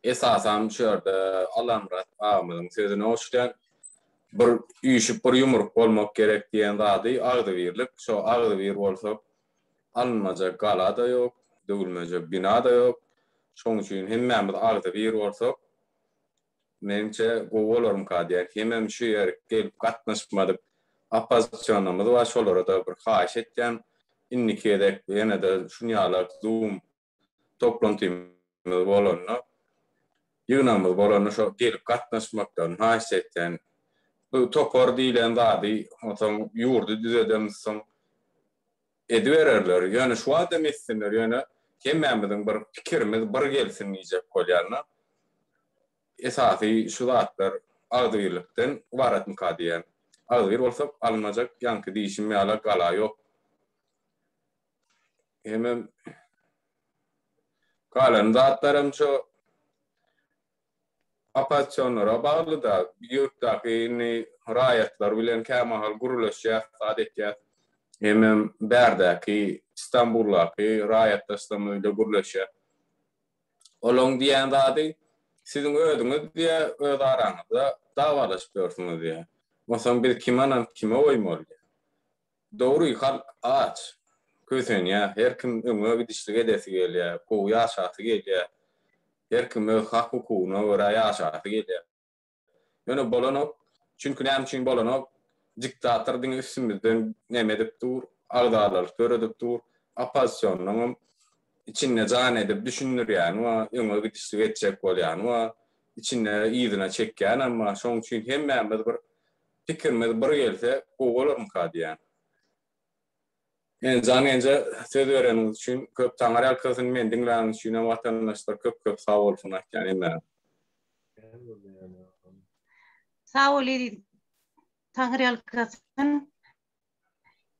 Esasam şu ýerde Allamyrat agamyzyň sözüne goşulýan. Bir üýşüp bir ýumruk bolmak gerek diýen zady agzybirlik. Şo agzybir bolsak alynmajak gala-da ýok, döwülmejek bina-da ýok. Şoň üçin hemmämiz agzybir bolsak Meňçe gowy bolarmyka diýýän. Hemem şu ýerik gelip gatnaşmadyk oppozisionymyz bar şolara-da bir haýyş etýän. Indiki gezek ýene-de şunýalak zoom toplantymyz bolanda, ýygnagymyz bolanda şo gelip gatnaşmaklaryny haýyş etýän. Bu topar diýlen zady onsoň ýurdy düzedemizsoň edibererler. Ýöne şu wagtam etsinler, ýöne hemmämiziň bir pikirimiz bir gelsin diýjek bolýan-da. Esasy şu zatlar agzybirlikden ybaratmyka diýýän. Agzybir bolsak alynmajak ýaňky diýşim ýala gala ýok. Hemem galan zatlaram şo Oppozisionlara bagly-da, ýurtdaky indi raýatlar bilen kämahal gürleşýäs, zat etýäs. Hemem bärdäki, Stambuldaky raýatdaşlarymyz bilen gürleşýäs. Olaň diýýän zady, siziň özüňiz diýýär, öz araňyzda dawalaşyp ýörsüňiz diýýär. Onsoň biz kime ynanyp, kime goýmaly diýýär. Dogry, halk aç, kösenýär, her kim öňe gidişlik edesi gelýär, gowy ýaşasy gelýär. Her kim öz hak-hukugyna görä ýaşasy gelýär. Ýöne bolanok. Çünki näme üçin bolanok? Diktator diňe üstümizden neme edip dur, agzalalyk döredip dur. Oppozisionlaňam içinde jan edip düşündirýäni bar, öňe gidişlik etjek bolýany bar, içinde yzyna çekýänem bar. Şonuň üçin hemmämiz bir Pikirimiz bir gelse gowy bolarmyka diýýän. Enjan enje söz bereniňiz üçin köp taňyrýalkasyn meni diňläniňiz üçinem watandaşlar köp köp sag bolsun aýtýan hemmäňize. Sag bol Eziz Taňyrýalkasyn.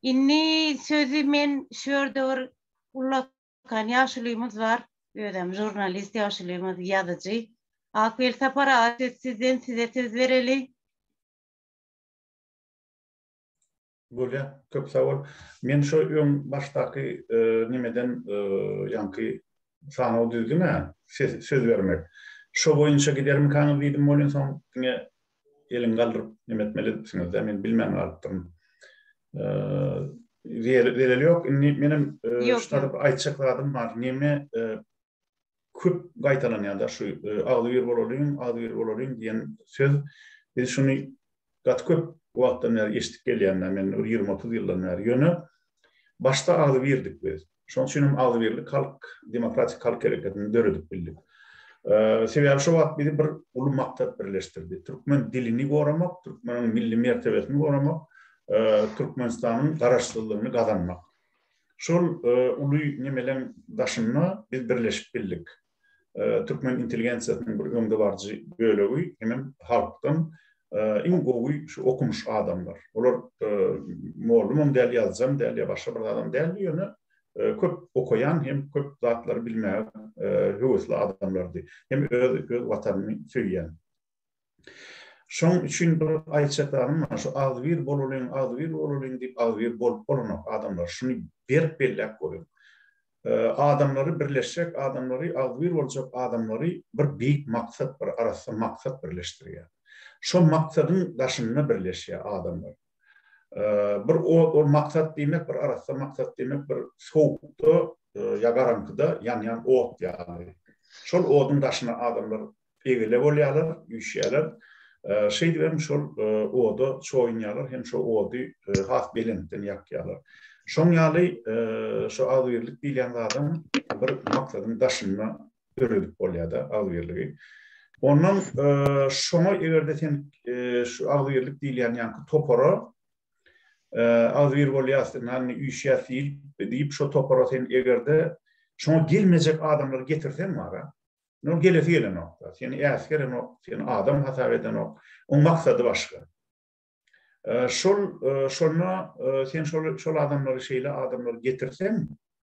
Indi sözi men şu ýerde bir ullakan ýaşulymyz bar. Özem žurnalist ýaşulymyz, ýazyjy. Ak Welsapar aga söz sizden size söz bereli. Bolýa, köp sag bol. Men şo öň başdaky nemeden ýaňky sanaw düzdüm-ä, söz bermek. Şo boýunça gidermikaňyz diýdim welin soň diňe eliňi galdyryp neme etmeli edipsiňiz-dä, men bilmän galypdyryn. Zeleli ýok. Indi menem şu taýda bir aýtjak zadym bar. Neme köp gaýtalanýar-da şu agzybir bolalyň, agzybir bolalyň diýen söz. Biz şuny gaty köp wagtdan bäri eşidip gelýän-dä men bir 20-30 ýyldan bäri. Ýöne başda agzybirdik biz. Şonuň üçin hem agzybirlik halk demokratik halk hereketini döredip bildik. Sebäbi şo wagt bizi bir uly maksat birleşdirdi. Türkmen dilini goramak, türkmeniň milli mertebesini goramak, Türkmenistanyň garaşsyzlygyny gazanmak. Şol uly nemeleň daşynda biz birleşip bildik. Türkmen intelligensiýasynyň bir öňdebaryjy bölegi hemem halkdan iň gowy şu okumyş adamlar. Olar mollumam däl, ýazyjam däl ýa başga bir zadam däldi, ýöne köp okaýan hem köp zatlary bilmäge höwesli adamlardy. Hem öz öz watanyny söýýän. Şoň üçin bir aýtjak zadym bar, şu agzybir bolalyň, agzybir bolalyň diýip agzybir bolup bolanok adamlar. Şuny berk belläp goýuň. Adamlary birleşjek adamlary, agzybir boljak adamlary bir beýik maksat, bir arassa maksat birleşdirýär. Şo maksadyň daşynda birleşýär adamlar. Bir ol maksat diýmek, bir arassa maksat diýmek, bir sowukda ýa garaňkyda ýanýan ot ýaly. Şol oduň daşyna adamlar Egele bolýarlar, üýşýärler. Şeýdibem şol oda çoýunýarlar hem şo ody has belentden ýakýarlar. Şoň ýaly şo agzybirlik diýilýän zadam bir maksadyň daşynda döredip bolýar-da agzybirligi. Ondan şoňa eger-de sen şu agzybirlik diýilýän ýaňky topara agzybir bolýas, ynha üýşýäs diýip, diýip şo topara sen eger-de şoňa gelmejek adamlary getirseň bar-a, Ol gelesi gelenok-da, seni äsgerenok, seni adam hasap edenok. Oň maksady başga. Şol şonda sen şol şol adamlary şeýle adamlary getirseň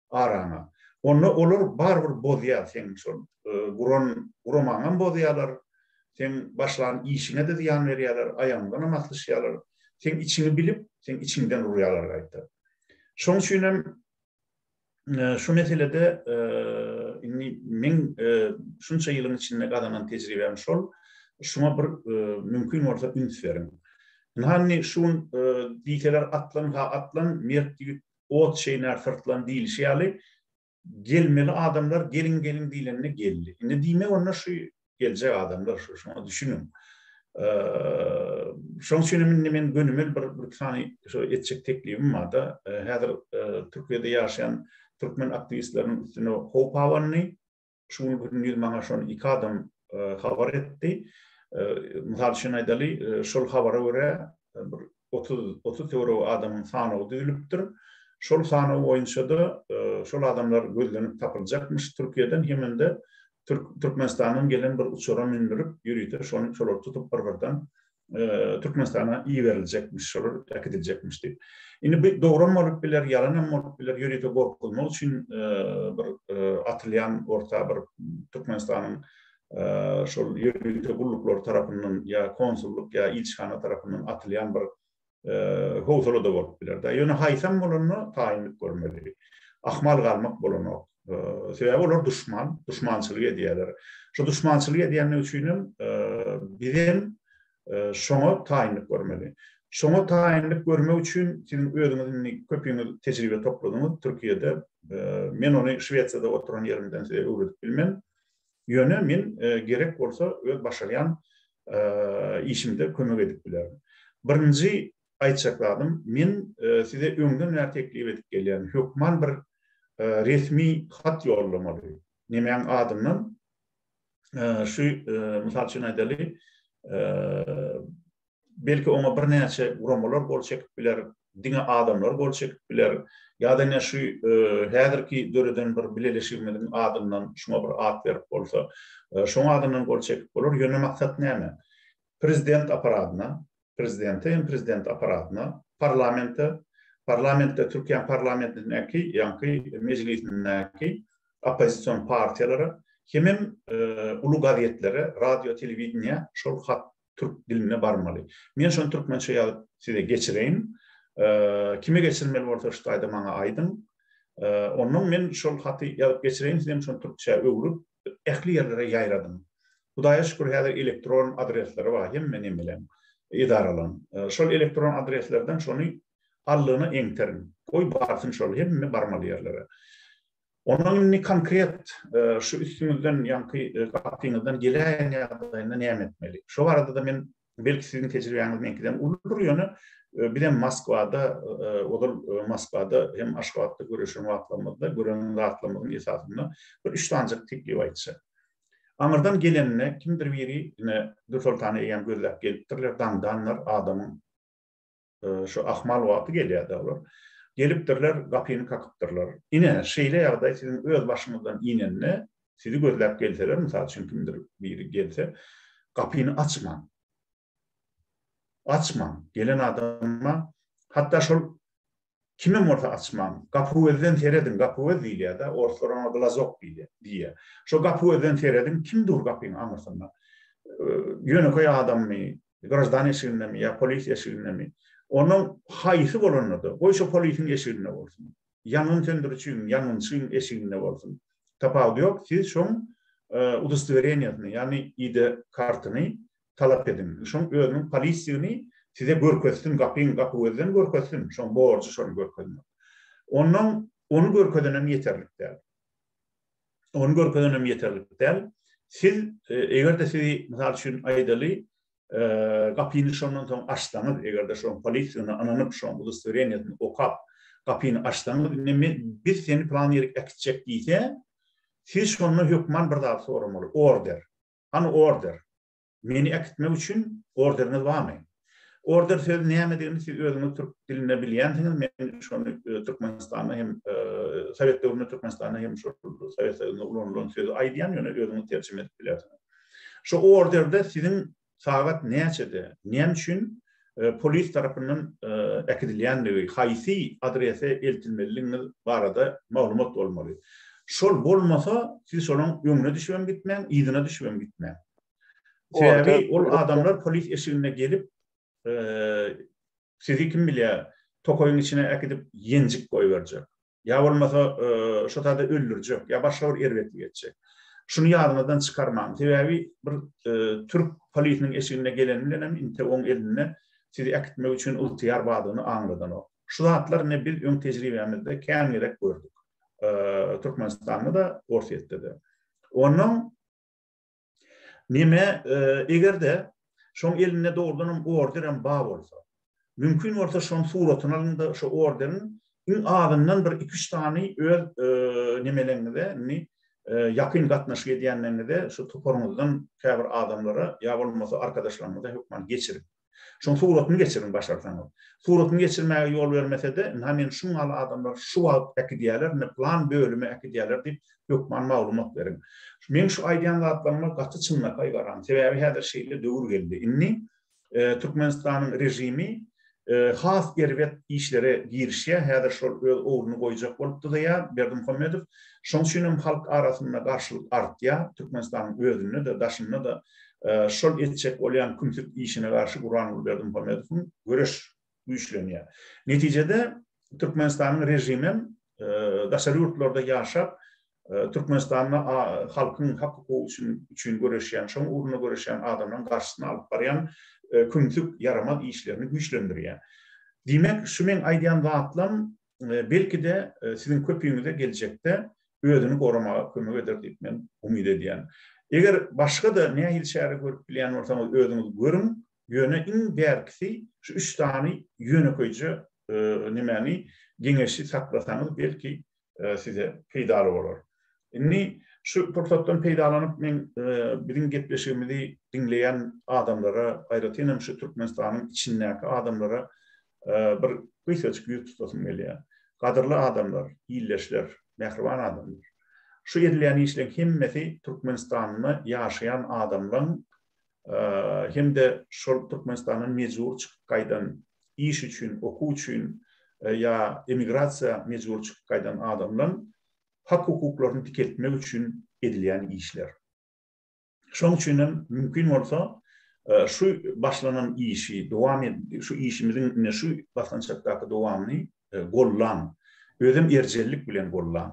araňa, onda olar barybir bozýar seň şol guran guramaňam bozýarlar, seň başlan işiňe-de zyýan berýärler, aýagyňdanam aslyşýarlar. Seň içiňi bilip, seň içiňden urýarlar gaýta. Şoň üçinem Şu meselede indi meň şunça ýylyň içinde gazanan tejribäm şol, şuňa bir mümkin bolsa üns beriň. Ynha indi şu gün diýseler atlan ha atlan, mert ýigit ot çeýnär syrtlan diýlişi ýaly, gelmeli adamlar geliň-geliň diýlende geldi. Indi diýmek onda şu Geljek adamlar şu, şoňa düşüniň. Şoň üçin hem indi men gönümel bir bir sany şu etjek teklibim bar-da. Häzir Türkiýede ýaşaýan türkmen aktiwistleriniň üstüne howp abandy. Şu gün gündiz maňa şony iki adam habar etdi. Mysal üçin aýdaly, şol habara görä bir 30 30 töweregi adamyň sanawy düzülipdir. Şol sanaw boýunça-da şol adamlar gözlenip tapyljakmyş Türkiýeden hemem-de Türkmenistandan gelen bir uçara mündürip, ýörite şony şolary tutup bir-birden Türkmenistana iberiljekmiş, şolar äkidiljekmiş diýip. Indi bu dogram bolup biler, ýalanam bolup biler, ýörite gorkuzmak üçin bir atylýan orta bir Türkmenistanyň şol ýörite gulluklary tarapyndan ýa konsullyk ýa ilçihana tarapyndan atylýan bir howsala-da bolup biler-dä. Ýöne haýsam bolanda taýynlyk görmeli. Ahmal galmak bolanok. Sebäbi olar duşman, duşmançylyk edýärler. Şo duşmançylyk edýänligi üçinem bizem şoňa taýynlyk görmeli. Şoňa taýynlyk görmek üçin siziň özüňiz indi köpüňiz tejribe topladyňyz Türkiýede. Men ony Şwesiýada oturan ýerimden size öwredip bilmen. Ýöne men gerek bolsa öz başarýan işimde kömek edip bilerin. Birinji aýtjak zadym, men size öňden bäri teklip edip gelýän, hökman bir resmi hat ýollamaly. Nemäň adyndan? Şu, mysal üçin aýdaly, Belki oňa birnäçe guramalar gol çekip biler, diňe adamlar gol çekip biler ýa-da ine şu häzirki döreden bir bileleşigimiziň adyndan şuňa bir at berip bolsa, şoň adyndan gol çekip bolar. Ýöne maksat näme? Prezident apparatyna, prezidente hem prezident apparatyna, parlamente, parlamentde Türkiýäň parlamentindäki, ýaňky mejlisindäki oppozision partiýalara hemem uly gazetlere, radio, telewideniýä şol hat türk diline barmaly. Men şony türkmençe ýazyp size geçireýin. Kime geçirmeli bolsa şu taýda maňa aýdyň. Onnoň men şol haty ýazyp geçireýin sizem şony türkçä öwrüp ähli ýerlere ýaýradyň. Hudaýa şükür häzir elektron adresleri bar hemme nemeleň edaralaň. Şol elektron adreslerden şony. Allygyna eňteriň. Goý barsyn şol hemme barmaly ýerlere. Ondan indi konkret şu üstüňizden ýaňky gapyňyzdan geläýen ýagdaýynda näme etmeli? Şo barada-da men belki siziň tejribäňiz meňkiden uludyr ýöne bizem Moskwada ozal Moskwada hem Aşgabatda göreşen wagtlarymyzda gören zatlarymyzyň esasynda bir üç sanyjak teklip aýtjak. Aňyrdan gelenine kimdir biri ine Dürsoltany eýýäm gözläp gelipdirler daňdanlar adamyň Şu ahmal wagty gelýär-dä olar. Gelipdirler, gapyny kakypdyrlar. Ine, şeýle ýagdaý siziň öz başyňyzdan inende, sizi gözläp gelseler, mysal üçin, kimdir biri gelse, gapyny açmaň. Açmaň. Gelen adama, hatda şol Kimem bolsa açmaň. Gapygözden serediň, gapygöz diýilýär-dä, orslar oňa glazok diýilýär, diýýär. Şo gapygözden serediň, kim dur gapyň aňyrsynda? Ýönekeý adammy, graždan eşigindemi ýa polis eşigindemi? Onuň haýsy bolanda-da, goý şo polisiň eşiginde bolsun, ýangyn söndürijiň, ýangynçyň eşiginde bolsun, tapawudy ýok, siz şoň udostowreniýasyny, ýagny ID kartyny talap ediň. Şoň özüniň polisdigini size görkezsin, gapyň gapy gözden görkezsin, şoň borjy şony görkezmek. Ondan ony görkezenem ýeterlik däl. Ony görkezenem ýeterlik däl. Siz eger-de sizi mysal üçin aýdaly, gapyny şondan soň açsaňyz, eger-de şoň polisdigine ynanyp, şoň udostowreniýasyny okap, gapyny açsaňyz, indi men biz seni plan ýerik äkitjek diýse, siz şonda hökman bir zat soramaly, order. Hany order? Meni äkitmek üçin orderiňiz barmy? Order sözi nämedigini siz özüňiz türk dilinde bilýänsiňiz, men şony Türkmenistanda hem sowet döwründe Türkmenistanda hem şol Sowet Soýuzynda ulanylan sözi aýdýan, ýöne özüňiz terjime edip bilersiňiz. Şo orderde siziň sagat näçede, näme üçin polis tarapyndan äkidilýändigi, haýsy adrese eltilmelidigiňiz barada maglumat bolmaly. Şol bolmasa, siz şolaň öňüne düşübem gitmäň, yzyna düşübem gitmäň. Sebäbi ol adamlar polis eşiginde gelip, sizi kim bilýär, tokaýyň içine äkidip ýenjip goýberjek. Ýa bolmasa şo taýda öldürjek, ýa başga bir erbetlik etjek. Şuny ýadyňyzdan çykarmaň. Sebäbi bir türk polisiniň eşiginde geleni bilenem inte oň elinde sizi äkitmek üçin ygtyýar bardygyny aňladanok. Şu zatlar ine biz öň tejribämizde kän gezek gördük. Türkmenistanda-da, Orsýetde-de. Onnoň Neme, eger-de şoň elinde dogrudanam orderem bar bolsa, mümkin bolsa şoň suratyny alyň-da, şo orderiň iň azyndan bir iki-üç sany öz nemeleňize, indi ýakyn gatnaşyk edýänleriňize, şo toparyňyzdan käbir adamlara ýa bolmasa arkadaşlaryňyza hökman geçiriň. Şoň suratyny geçiriň başarsaňyz. Suratyny geçirmäge ýol bermesede, ynha meni şuň ýaly adamlar şu wagt äkidýärler, indi plan bölüme äkidýärler diýip hökman maglumat beriň. Meň şu aýdýan zatlaryma gaty çynlakaý garaň. Sebäbi häzir şeýle döwür geldi. Indi Türkmenistanyň režimi has erbet işlere girişýär. Häzir şol öz ogluny goýjak bolup dyzaýar Berdimuhamedow. Şoň üçin hem halk arasynda garşylyk artýar. Türkmenistanyň özünde-de, daşynda-da Şol etjek bolýan kümsük işine garşy Gurbanguly Berdimuhamedowyň göreş güýçlenýär. Netijede Türkmenistanyň režimem daşary ýurtlarda ýaşap Türkmenistanda halkyň hak-hukugy üçin üçin göreşýän, şoň ugrunda göreşýän adamlaryň garşysyna alyp barýan kümsük, ýaramaz işlerini güýçlendirýär. Diýmek, şu meň aýdýan zatlam belki-de siziň köpüňize geljekde özüni goramaga kömek eder diýip men umyt edýän. Eger başga-da nähili çäre görüp bilýän bolsaňyz özüňiz görüň, ýöne iň bärkisi şu üç sany ýönekeýje nemäni geňeşi saklasaňyz belki size peýdaly bolar. Indi şu pursatdan peýdalanyp men biziň gepleşigimizi diňleýän adamlara, aýratyn hem şu Türkmenistanyň içindäki adamlara bir gysgajyk ýüz tutasym gelýär. Gadyrly adamlar, ildeşler, mähriban adamlar! Şu edilýän işleň hemmesi Türkmenistanda ýaşaýan adamlaň hem-de şol Türkmenistandan mejbury çykyp gaýdan, iş üçin, okuw üçin ýa emigrasiýa mejbury çykyp gaýdan adamlaň hak-hukuklaryny dikeltmek üçin edilýän işler. Şonuň üçin hem mümkin bolsa şu başlanan işi dowam et, şu işimiziň ine şu basgançakdaky dowamyny gollaň. Özem erjellik bilen gollaň.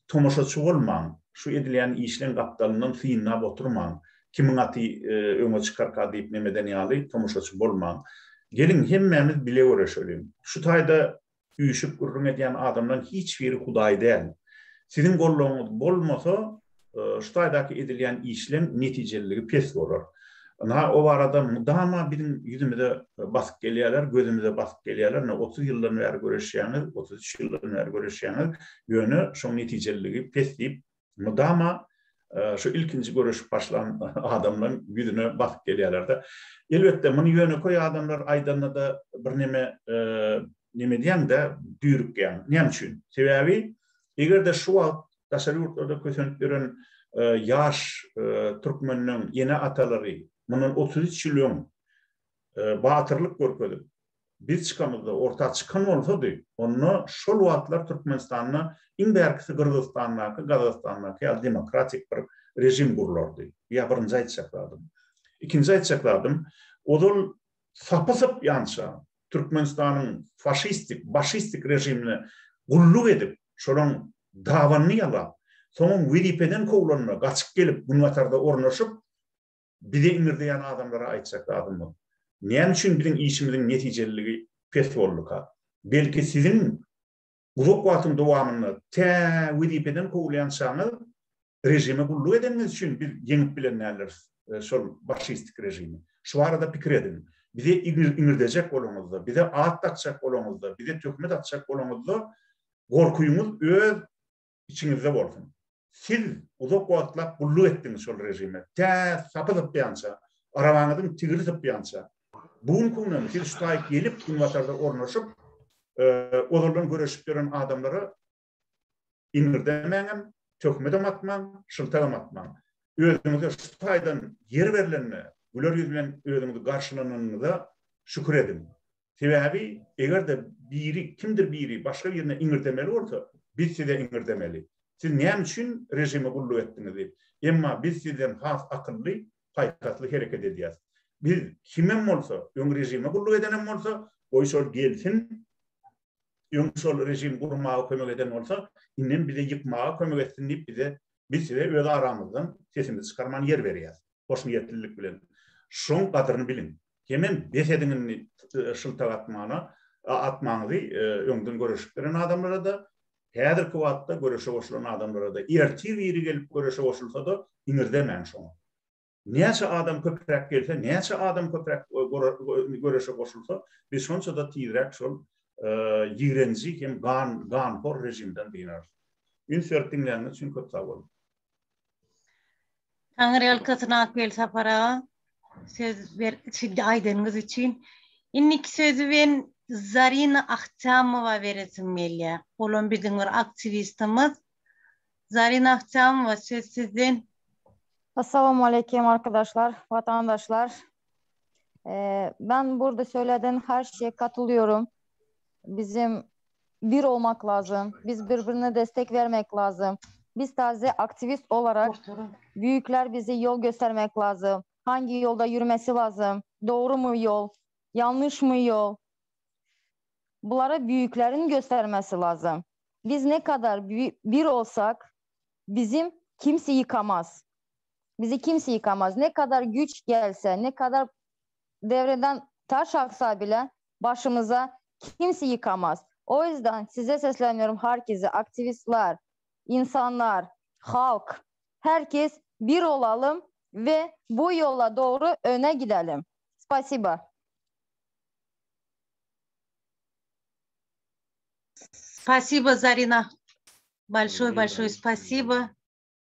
Tomaşaçy bolmaň. Şu edilýän işleň gapdalyndan synlap oturmaň. Kimiň aty öňe çykarka diýip nemeden ýaly tomaşaçy bolmaň. Geliň hemmämiz bile göreşeliň. Şu taýda üýşüp gürrüň edýän adamlaň hiç biri hudaý däl. Siziň goldawyňyz bolmasa, şu taýdaky edilýän işleň netijeliligi pes bolar. Ynha, o barada mydama biziň ýüzümize basyp gelýärler, gözümize basyp gelýärler. Ine, 30 ýyldan bäri göreşýäňiz, 33 ýyldan bäri göreşýäňiz, ýöne şoň netijeliligi pes diýip, mydama şu ilkinji göreşip başlan adamlaryň ýüzüne basyp gelýärler-de. Elbetde, muny ýönekeý adamlar aýdanda-da birneme neme edýäň-de, düýrükýäň. Näme üçin? Sebäbi, eger-de şu wagt daşary ýurtlarda kösenip ýören ýaş türkmenleň ene-atalary mundan 33 ýyl öň batyrlyk görkezip, biz çykamyzda orta çykan bolsady, onda şol wagtlar Türkmenistanda iň bärkisi Gyrgyzystandaky, Gazagystandaky ýaly demokratik bir režim gurlardy. Ýa birinji aýtjak zadym. Ikinji aýtjak zadym, ozal sapy sypýança Türkmenistanyň faşistik, başistik režimine gulluk edip, şolaň dabanyny ýalap, soňam wezipeden kowlanda gaçyp gelip Günbatarda ornaşyp, bize iňirdeýän adamlara aýtjak zadym bu. Näme üçin biziň işimiziň netijeliligi pes bolduka? Belki siziň uzak wagtyň dowamynda tä wezipeden kowulýançaňyz režime gulluk edeniňiz üçin biz ýeňip bilen däldiris şol başistik režimi. Şu barada pikir ediň. Bize iňirdejek bolaňyzda, bize at dakjak bolaňyzda, bize töhmet atjak bolaňyzda gorkyňyz öz içiňizde bolsun. Siz uzak wagtlap gulluk etdiňiz şol režime. Tä sapy sypýança, arabaňyzyň tigiri sypýança. Bu günki günem siz şu taýyk gelip günbatarda ornaşyp, ozaldan göreşip ýören adamlara iňirdemäňem, töhmedem atmaň, şyltagam atmaň. Özüňize şu taýdan ýer berlenine, güler ýüz bilen özüňizi garşylananyňyza şükür ediň. Sebäbi eger-de biri, kimdir biri başga birine iňirdemeli bolsa, biz size iňirdemeli. Siz näme üçin režime gulluk etdiňiz diýip. Emma biz sizden has akylly, paýhasly hereket edýäs. Biz kimem bolsa, öň režime gulluk edenem bolsa, goý şol gelsin, öň şol režim gurmaga kömek eden bolsa, indem bize ýykmaga kömek etsin diýip bize, biz size öz aramyzdan sesimizi çykarman ýer berýäs. Hoşniýetlilik bilen. Şoň gadyryny biliň. Hemem bes ediň indi şyltak atmana, atmaňyzy öňden göreşip beren adamlara-da, häzirki wagtda göreşe goşulan adamlara-da, ertir biri gelip göreşe goşulsa-da iňirdemäň şoňa. Näçe adam köpräk gelse, näçe adam köpräk göreşe goşulsa, biz şonça-da tizräk şol ýigrenji hem gan ganhor režimden dynarys. Üns berip diňläniňiz üçin köp sag boluň. Taňryýalkasyn Akbel Sapar aga söz ber aýdanyňyz üçin. Indiki sözi men Zarina Ahtamowa beresim gelýär. Olam biziň bir aktiwistimiz. Zarina Ahtamowa söz sizden. Assalamu aleýkum arkadaşlar, vatandaşlar. Ben burada söylediğin her şeye katılıyorum. Bizim bir olmak lazım. Biz birbirine destek vermek lazım. Biz taze aktivist olarak büyükler bize yol göstermek lazım. Hangi yolda yürümesi lazım? Doğru mu yol? Yanlış mı yol? Bunlara büyüklerin göstermesi lazım. Biz ne kadar bir olsak bizim kimse yıkamaz. Bizi kimse yıkamaz. Ne kadar güç gelse, ne kadar devreden taş aksa bile başımıza kimse yıkamaz. O yüzden size sesleniyorum herkese, aktivistler, insanlar, halk, herkes bir olalım ve bu yola doğru öne gidelim. Spasiba. Spasibo Zarina. Bolşoý bolşoý spasibo.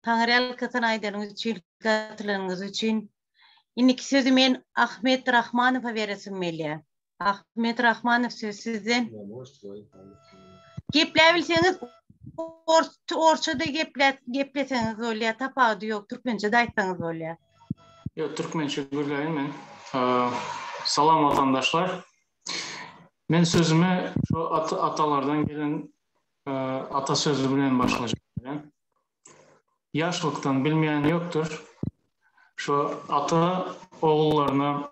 Taňryýalkasyn aýdanyňyz üçin, gatylanyňyz üçin. Indiki sözi men Ahmet Rahmanowa beresim gelýär. Ahmet Rahmanow söz sizden. Gepläbilseňiz orsça-da gepleseňiz bolýar, tapawudy ýok, türkmençe-de aýtsaňyz bolýar. Ýok, türkmençe gürläýin men. Salam watandaşlar. Men sözümi şu atalardan gelen ata sözi bilen başlajak. Ýaşlykdan bilmeýän ýokdur. Şu ata ogullaryna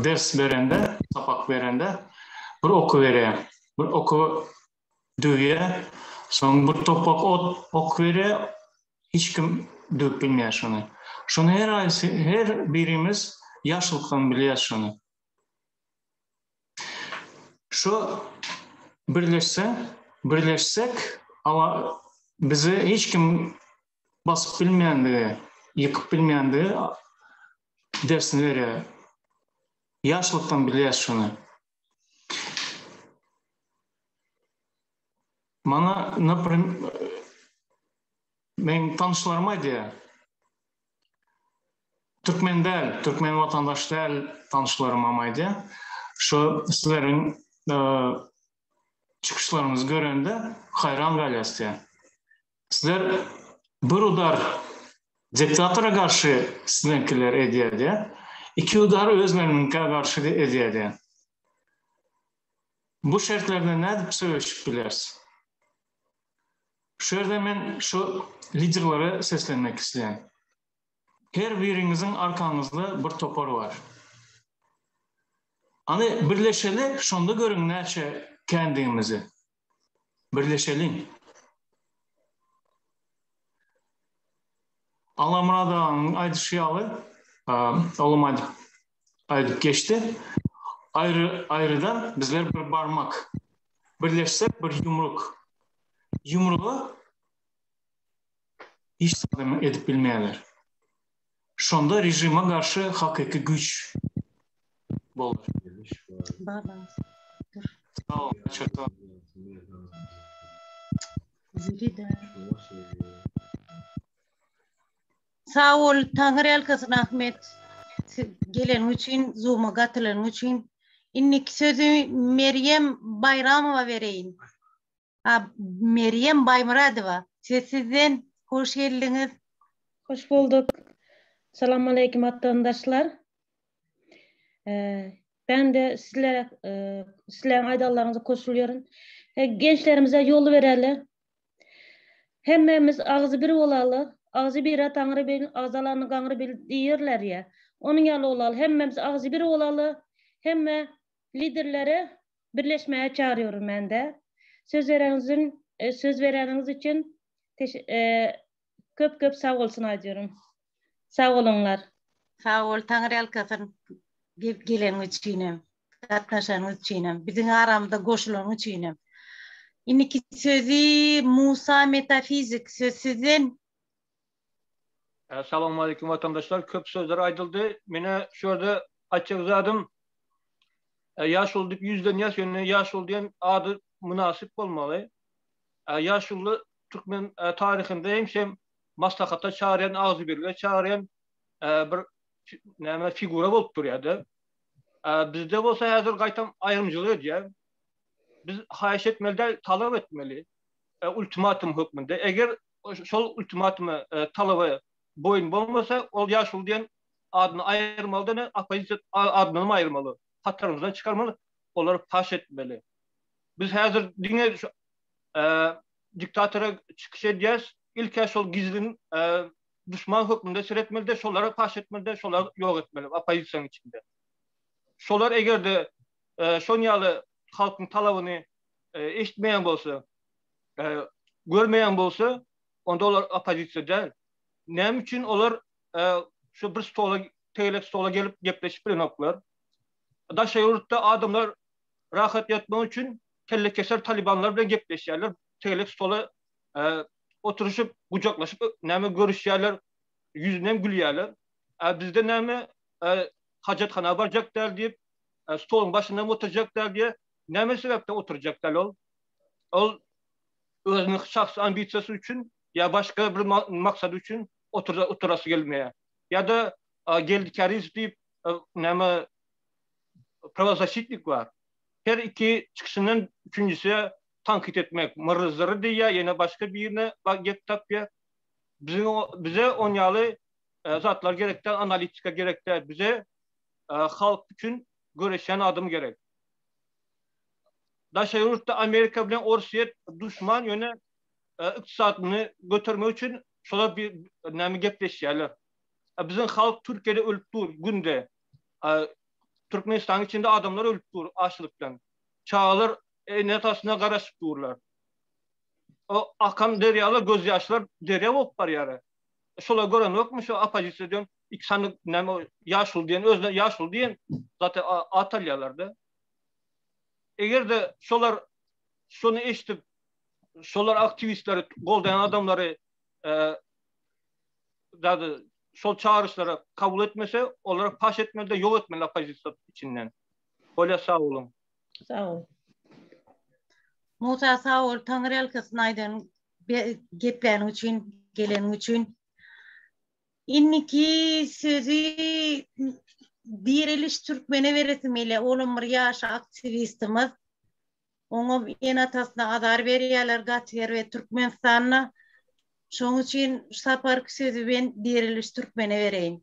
ders berende, sapak berende bir oky berýär. Bir oky döwýär. Soň bir topak ot ok berýär. Hiç kim döwüp bilmeýär şony. Şony her aýsy, her birimiz ýaşlykdan bilýäs şony. Şu birleşse, birleşsek ala bizi hiç kim basyp bilmeýändigi, ýykyp bilmeýändigi dersini berýär. Ýaşlykdan bilýäs şuny. Maňa naprim meň tanyşlarym aýdýar. Türkmen däl, türkmen watandaş däl tanyşlarymam aýdýar. Şu sizleriň çykyşlaryňyzy görende haýran galýas diýýär. Sizler bir udar diktatora garşy siziňkiler edýär diýýär. Iki udar özleriniňkä garşy edýär diýýär. Bu şertlerde nädip söweşip bileris? Şu ýerde men şu liderlere seslenmek isleýän. Her biriňiziň arkaňyzda bir topar bar. Hany birleşeli, şonda görüň näçe kändigimizi. Birleşeliň. Allamyrat aganyň aýdyşy ýaly, olam aýdyp aýdyp geçdi. Aýry aýrydan bizler bir barmak. Birleşsek bir ýumruk. Ýumrugy hiç zadam edip bilmeýärler. Şonda režime garşy hakyky güýç bolar. Sag bol, çok sag. Sag bol, Taňry ýalkasyn Ahmet. Geleniň üçin, Zoom-a gatylanyň üçin. Indiki sözi Merýem Baýramowa bereýin. A, Merýem Baýmyradowa, söz sizden. Hoş geldiňiz. Hoş bulduk. Salam aleýkum watandaşlar. Ben de sizlere sizleriň aýdanlaryňyza goşulýaryn. Gençlerimize ýol bereli. Hemmemiz agzy bir bolaly. Agzy bire Taňry bil, agzalany gaňry bil diýerler ýa. Onuň ýaly bolaly. Hemmemiz agzy bir bolaly. Hemme liderlere birleşmäge çagyrýaryn mende. Söz bereniňiz söz bereniňiz üçin köp köp sag bolsun aýdýaryn. Sag boluňlar. Sag bol Taňryýalkasyn geleniň üçinem, gatnaşanyň üçinem, biziň aramyza goşulanyň üçinem. Indiki sözi Musa Metafizik söz sizden. Salowmaleýkim watandaşlar köp sözler aýdyldy. Menä şu ýerde aýtjak zadym ýaşuly diýip ýüzlenýäs ýöne ýaşuly diýen ady mynasyp bolmaly. Ýaşuly türkmen taryhynda hemişe maslahata çagyrýan, agzybirlige çagyrýan bir näme figura bolup durýar-da. Bizde bolsa häzir gaýtam aýrymçylyk edýär. Biz haýyş etmeli däl, talap etmeli. Ultimatum hökmünde. Eger şol ultimatuma, talaba boýun bolmasa, ol ýaşuly diýen adyny aýyrmaly-da, oppozisiýa adyndanam aýyrmaly. Hatarymyzdan çykarmaly, olary paş etmeli. Biz häzir diňe şu diktatora çykyş edýäs. Ilk-ä şol gizlin duşman hökmünde seretmeli-de, şolary paş etmeli-de, şolary ýok etmeli oppozisiýanyň içinde. Şolar eger-de şon ýaly halkyň talabyny eşitmeýän bolsa, görmeýän bolsa, onda olar oppozisiýa däl. Näme üçin olar şu bir stola, tegelek stola gelip gepleşip bilenoklar? Daşary ýurtda adamlar rahat ýatmak üçin kellekeser talybanlar bilen gepleşýärler, tegelek stola oturyşyp, gujaklaşyp näme görüşýärler, ýüzünden gülýärler. A bizde näme hajathana barjak däl diýip, stoluň başynda hem oturjak däl diýýär. Näme sebäpden oturjak däl ol? Ol özüniň şahsy ambisiýasy üçin ýa başga bir maksady üçin oturasy gelmeýär. Ýa-da Geldi Kärizow diýip näme prawozasitnik bar. Her iki çykyşyndan üçünjisi tankyt etmek. Myrryzyry diýýär, ýene başga birine gep tapýar. Biziň bize on ýaly zatlar gerek däl, analitika gerek däl. Bize halk üçin göreşýän adam gerek. Daşary ýurtda Amerika bilen Orsýet duşman, ýöne ykdysadyny götermek üçin şolar bir näme gepleşýärler. Biziň halk Türkiýede ölüp dur günde. Türkmenistanyň içinde adamlar ölüp dur açlykdan. Çagalar ene-atasyna garaşyp durlar. O akan derýalar, gözýaşlar derýa bolup barýar. Şolar görenokmy şu oppozisiýa diýen iki sany näme ýaşuly diýen özüne ýaşuly diýen zat at alýarlar-da. Eger-de şolar şony eşidip, şolar aktiwistleri goldaýan adamlary zady şol çagyryşlary kabul etmese, olary paş etmeli-de ýok etmeli oppozisiýa içinden. Bolýa sag boluň. Sag bol. Musa sag bol Taňryýalkasyn aýdan gepläniň üçin, geleniň üçin. Indiki sözi Diriliş Türkmene beresim gelýär. Olam bir ýaş aktiwistimiz. Oňam ene-atasyna azar berýärler gaty erbet Türkmenistanda. Şoň üçin şu saparky sözi men Diriliş Türkmene bereýin.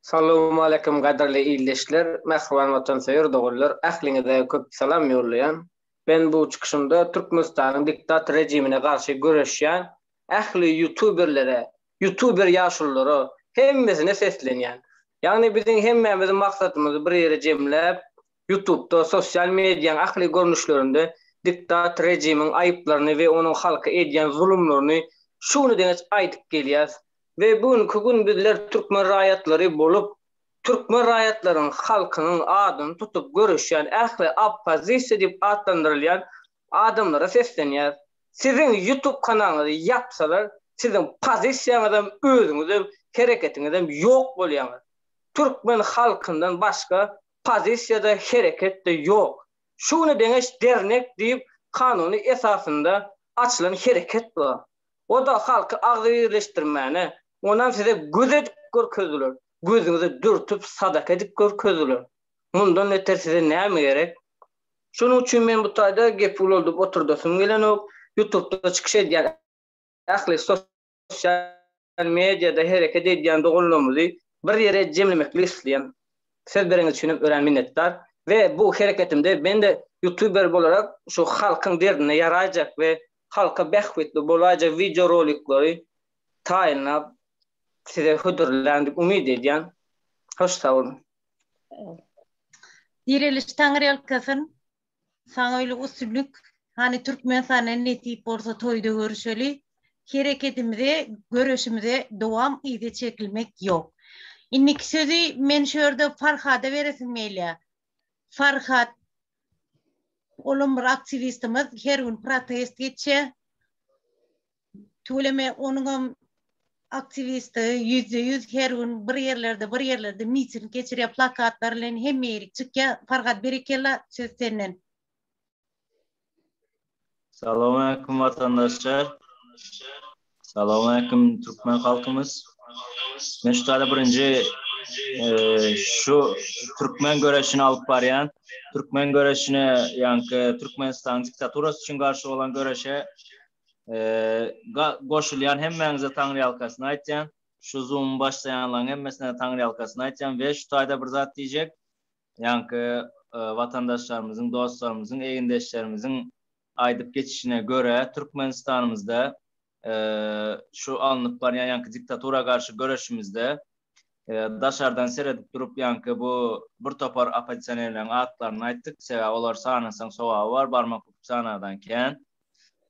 Salowmaleýkim gadyrly ildeşler, mähriban watansöýer doganlar, ähliňize köp salam ýollaýan. Men bu çykyşymda Türkmenistanyň diktator rejimine garşy göreşýän ähli ýutuberlere, ýutuber ýaşululara, hemmesine seslenýän. Ýagny biziň hemmämiziň maksadymyzy bir ýere jemläp, ýutubda, sosial mediaň ähli görnüşlerinde diktator rejimiň aýyplaryny we onuň halka edýän zulumlaryny şu güne deňeç aýdyp gelýäs. We bu günki gün bizler türkmen raýatlary bolup, türkmen raýatlaryň halkynyň adyny tutup göreşýän ähli oppozisiýa diýip atlandyrylýan adamlara seslenýäs. Siziň ýutub kanalyňyzy ýapsalar, siziň pozisiýaňyzam, özüňizem, hereketiňizem ýok bolýaňyz. Türkmen halkyndan başga pozisiýada, hereket-de ýok. Şu güne deňeç dernek diýip kanuny esasynda açylan hereket bar. O-da halky agzybirleşdirmäne, onam size göz edip görkezdiler, gözüňize dürtüp sadaka edip görkezdiler. Mundan beter size näme gerek? Şonuň üçin men bu taýda gepi ulaldyp oturdasym gelenok, ýutubda çykyş edýän ähli sosial mediada hereket edýän doganlarymyzy bir ýere jemlemeklik isleýän. Söz bereniňiz üçinem örän minnetdar we bu hereketimde men-de ýutuber bolarak şu halkyň derdine ýaraýjak we halka bähbitli bolaýjak wideo roliklary taýynlap size hödürlän diýip umyt edýän. Hoş sag boluň. Direliş Taňryýalkasyn. Saňa uly ustunlik. Hany Türkmenistanda nesip bolsa toýda görüşeli. Hereketimize, göreşimize dowam yza çekilmek ýok. Indiki sözi men şu ýerde Farhada beresim gelýär. Farhat olam bir aktiwistimiz her gün protest geçýär. Tüweleme onuňam aktiwisti 100% her gün bir ýerlerde bir ýerlerde miting geçirýär plakatlar bilen hemme ýerik çykýar. Farhat berekella söz senden. Salowmaleýkim watandaşlar. Salowmaleýkim türkmen halkymyz. Men şu taýda birinji şu türkmen göreşini alyp barýan, türkmen göreşine, ýaňky Türkmenistanyň diktaturasy üçin garşy bolan göreşe goşulýan hemmäňize taňryýalkasyny aýtýan. Şu Zoom-y başlaýanlaryň hemmesine taňryýalkasyny aýtýan we şu taýda bir zat diýjek. Ýaňky watandaşlarymyzyň, dostlarymyzyň, egindeşlerimiziň aýdyp geçişine görä, Türkmenistanymyzda şu alnyp barýan ýaňky diktatura garşy göreşimizde daşardan seredip durup ýaňky bu bir topar oppozisionerleriň atlaryny aýtdyk, sebäbi olar sanasaň sogaby bar, barmak büküp sanardan kän.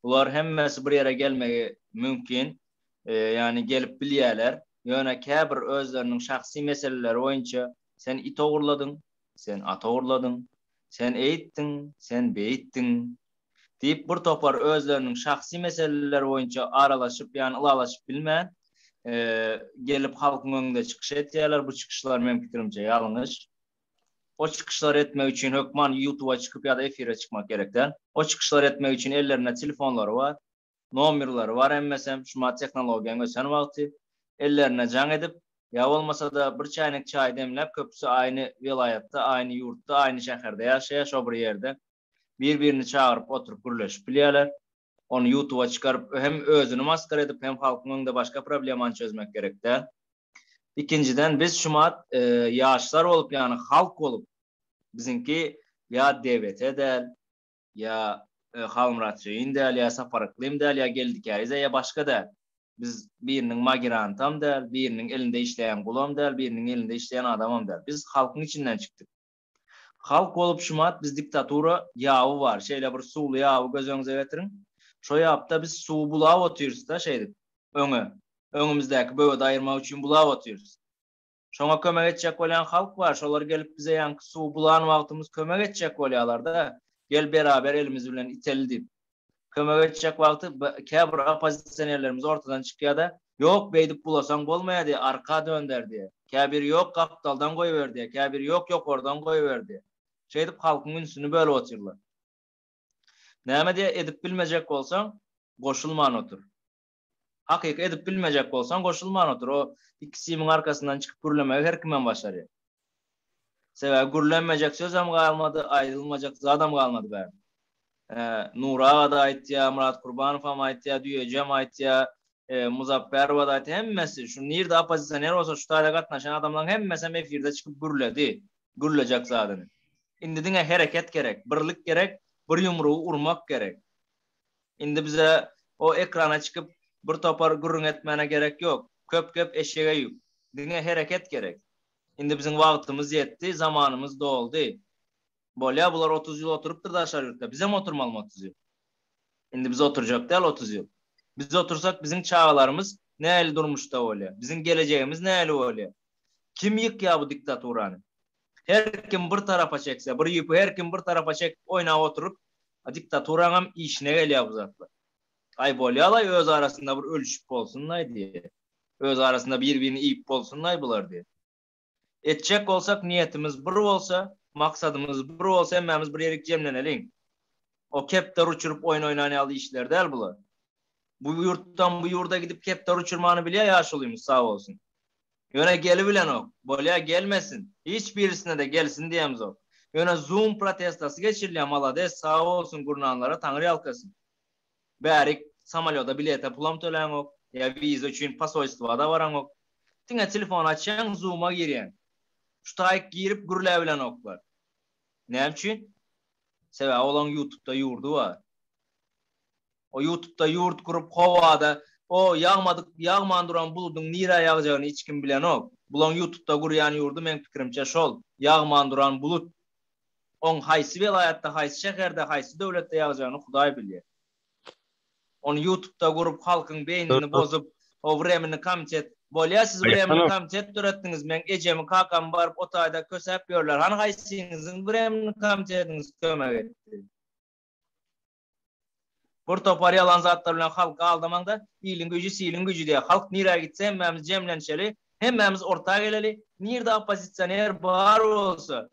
Bular hemmesi bir ýere gelmegi mümkin, ýagny gelip bilýärler. Ýöne käbir özleriniň şahsy meseleleri boýunça Sen it ogurladyň, sen at ogurladyň, sen eýtdiň, sen beýtdiň diýip bir topar özleriniň şahsy meseleleri boýunça aralaşyp ýagny ylalaşyp bilmän gelip halkyň öňünde çykyş etýärler. Bu çykyşlar meň pikirimçe ýalňyş. O çykyşlary etmek üçin hökman ýutuba çykyp ýa-da efire çykmak gerek däl. O çykyşlary etmek üçin ellerinde telefonlary bar. Nomerleri bar hemmesem şumat tehnologiýaň ösen wagty ellerine jaň edip ýa bolmasada bir çäýnek çaý demläp köpüsi aýny welaýatda aýny ýurtda aýny şäherde ýaşaýa şo bir ýerde bir birini çagyryp oturyp gürleşip bilýäler ony ýutuba çykaryp hem özüni maskara edip hem halkyň öňünde başga problemany çözmek gerek däl ikinjiden biz şumat ýaşlar bolup ýagny halk bolup biziňki ýa DBT däl ýa Halmyrat Söýün däl, ýa Sapar Yklym däl, ýa Geldi Kärize, ýa başga däl. Biz biriniň magirantam däl, biriniň elinde işleýän gulam däl, biriniň elinde işleýän adamam däl. Biz halkyň içinden çykdyk. Halk bolup şumat biz diktatura ýaby bar. Şeýle bir suwly ýaby göz öňüňize getiriň. Şo ýapda biz suwy bulap otyrys-da şeýdip, öňe. Öňümizdäki böwedi aýyrmak üçin bulap otyrys. Şoňa kömek etjek bolýan halk bar, şolar gelip bize ýaňky suwy bulan wagtymyz kömek etjek bolýalarda, gel beraber elimiz bilen iteli diýip. Kömek etjek wagty käbir oppozisionerlerimiz ortadan çykýada, ýok beýdip bulasaň bolmaýa diýýä, arka dönder diýýä. Käbiri ýok gapdaldan goýber diýýä, käbiri ýok ýokardan goýber diýýä. Şeýdip halkyň ünsüni bölüp otyrlar. Näme diýýä, edip bilmejek bolsaň, goşulman otur. Hakyky edip bilmejek bolsaň goşulman otur. O iki simiň arkasyndan çykyp gürlemegi her kimem başarýar. Sebäbi gürlenmejek sözem galmady, aýdylmajak zadam galmady bärde. Nury aga-da aýtýar, Myrat Kurbanowam aýtýar, Düýejem aýtýar, Muzapberowa-da aýtýar, hemmesi şu nirde oppozisioner bolsa şu taýda gatnaşan adamlaryň hemmesem efirde çykyp gürledi, gürlejek zadyny. Indi diňe hereket gerek, birlik gerek, bir ýumrugy urmak gerek. Indi bize o ekrana çykyp bir topar gürrüň etmäne gerek ýok. Köp gep eşege ýük. Diňe hereket gerek. Indi biziň wagtymyz ýetdi, zamanymyz doldy. Bolýa bular 30 ýyl oturypdyr daşary ýurtda. Bizem oturmalymy 30 ýyl? Indi biz oturjak däl 30 ýyl. Biz otursak biziň çagalarymyz nähili durmuşda bolýa? Biziň gelejegimiz nähili bolýa? Kim ýykýa bu diktaturany? Her kim bir tarapa çekse, bir ýüpi her kim bir tarapa çekip oýnap oturyp, diktaturaňam işine gelýär bu zatlar. Aý bolýalaý öz arasynda bir ölüşip bolsunlaý diýe. Öz arasynda bir-birini iýip bolsunlaý bular diýe. Etjek bolsak niýetimiz bir bolsa, maksadymyz bir bolsa hemmämiz bir ýerik jemleneliň. O kepder uçuryp oýun oýnan ýaly işler däl bular. Bu ýurtdan bu ýurda gidip kepder uçurmany bilýär ýaşulymyz sag bolsun. Ýöne gelibilenok. Bolýa gelmesin. Hiç birisine-de gelsin diýemzok. Ýöne zoom protestasy geçirilýär malades sag bolsun gurnanlara taňry ýalkasyn. Bärik samolýoda bilete pulam töläňok, ýa wiza üçin posolstwa-da baraňok. Diňe telefon açýaň zooma girýäň. Şu taýyk girip gürläbilenoklar. Näme üçin? Sebäbi olaň ýutubda ýurdy bar. O ýutubda ýurt gurup howada o ýagmadyk ýagman duran buludyň nirä ýagjagyny hiç kim bilenok. Bulaň ýutubda gurýan ýurdy meň pikirimçe şol, ýagman duran bulut. Oň haýsy welaýatda haýsy şäherde haýsy döwletde ýagjagyny hudaý bilýär. Ony ýutubda gurup halkyň beýnini bozup o wremeni komitet bolýa siz wremeni komitet döretdiňiz meň ejemi kakamy baryp o taýda kösäp ýörler hany haýsyňyzyň wremeni komitetiňiz kömek etdi. Bir topar ýalan zatlar bilen halky aldamaňda, iliň güýji siliň güýji diýýär. Halk nirä gitse hemmämiz jemlenşeli, hemmämiz orta geleli, nirde oppozisioner bar bolsa,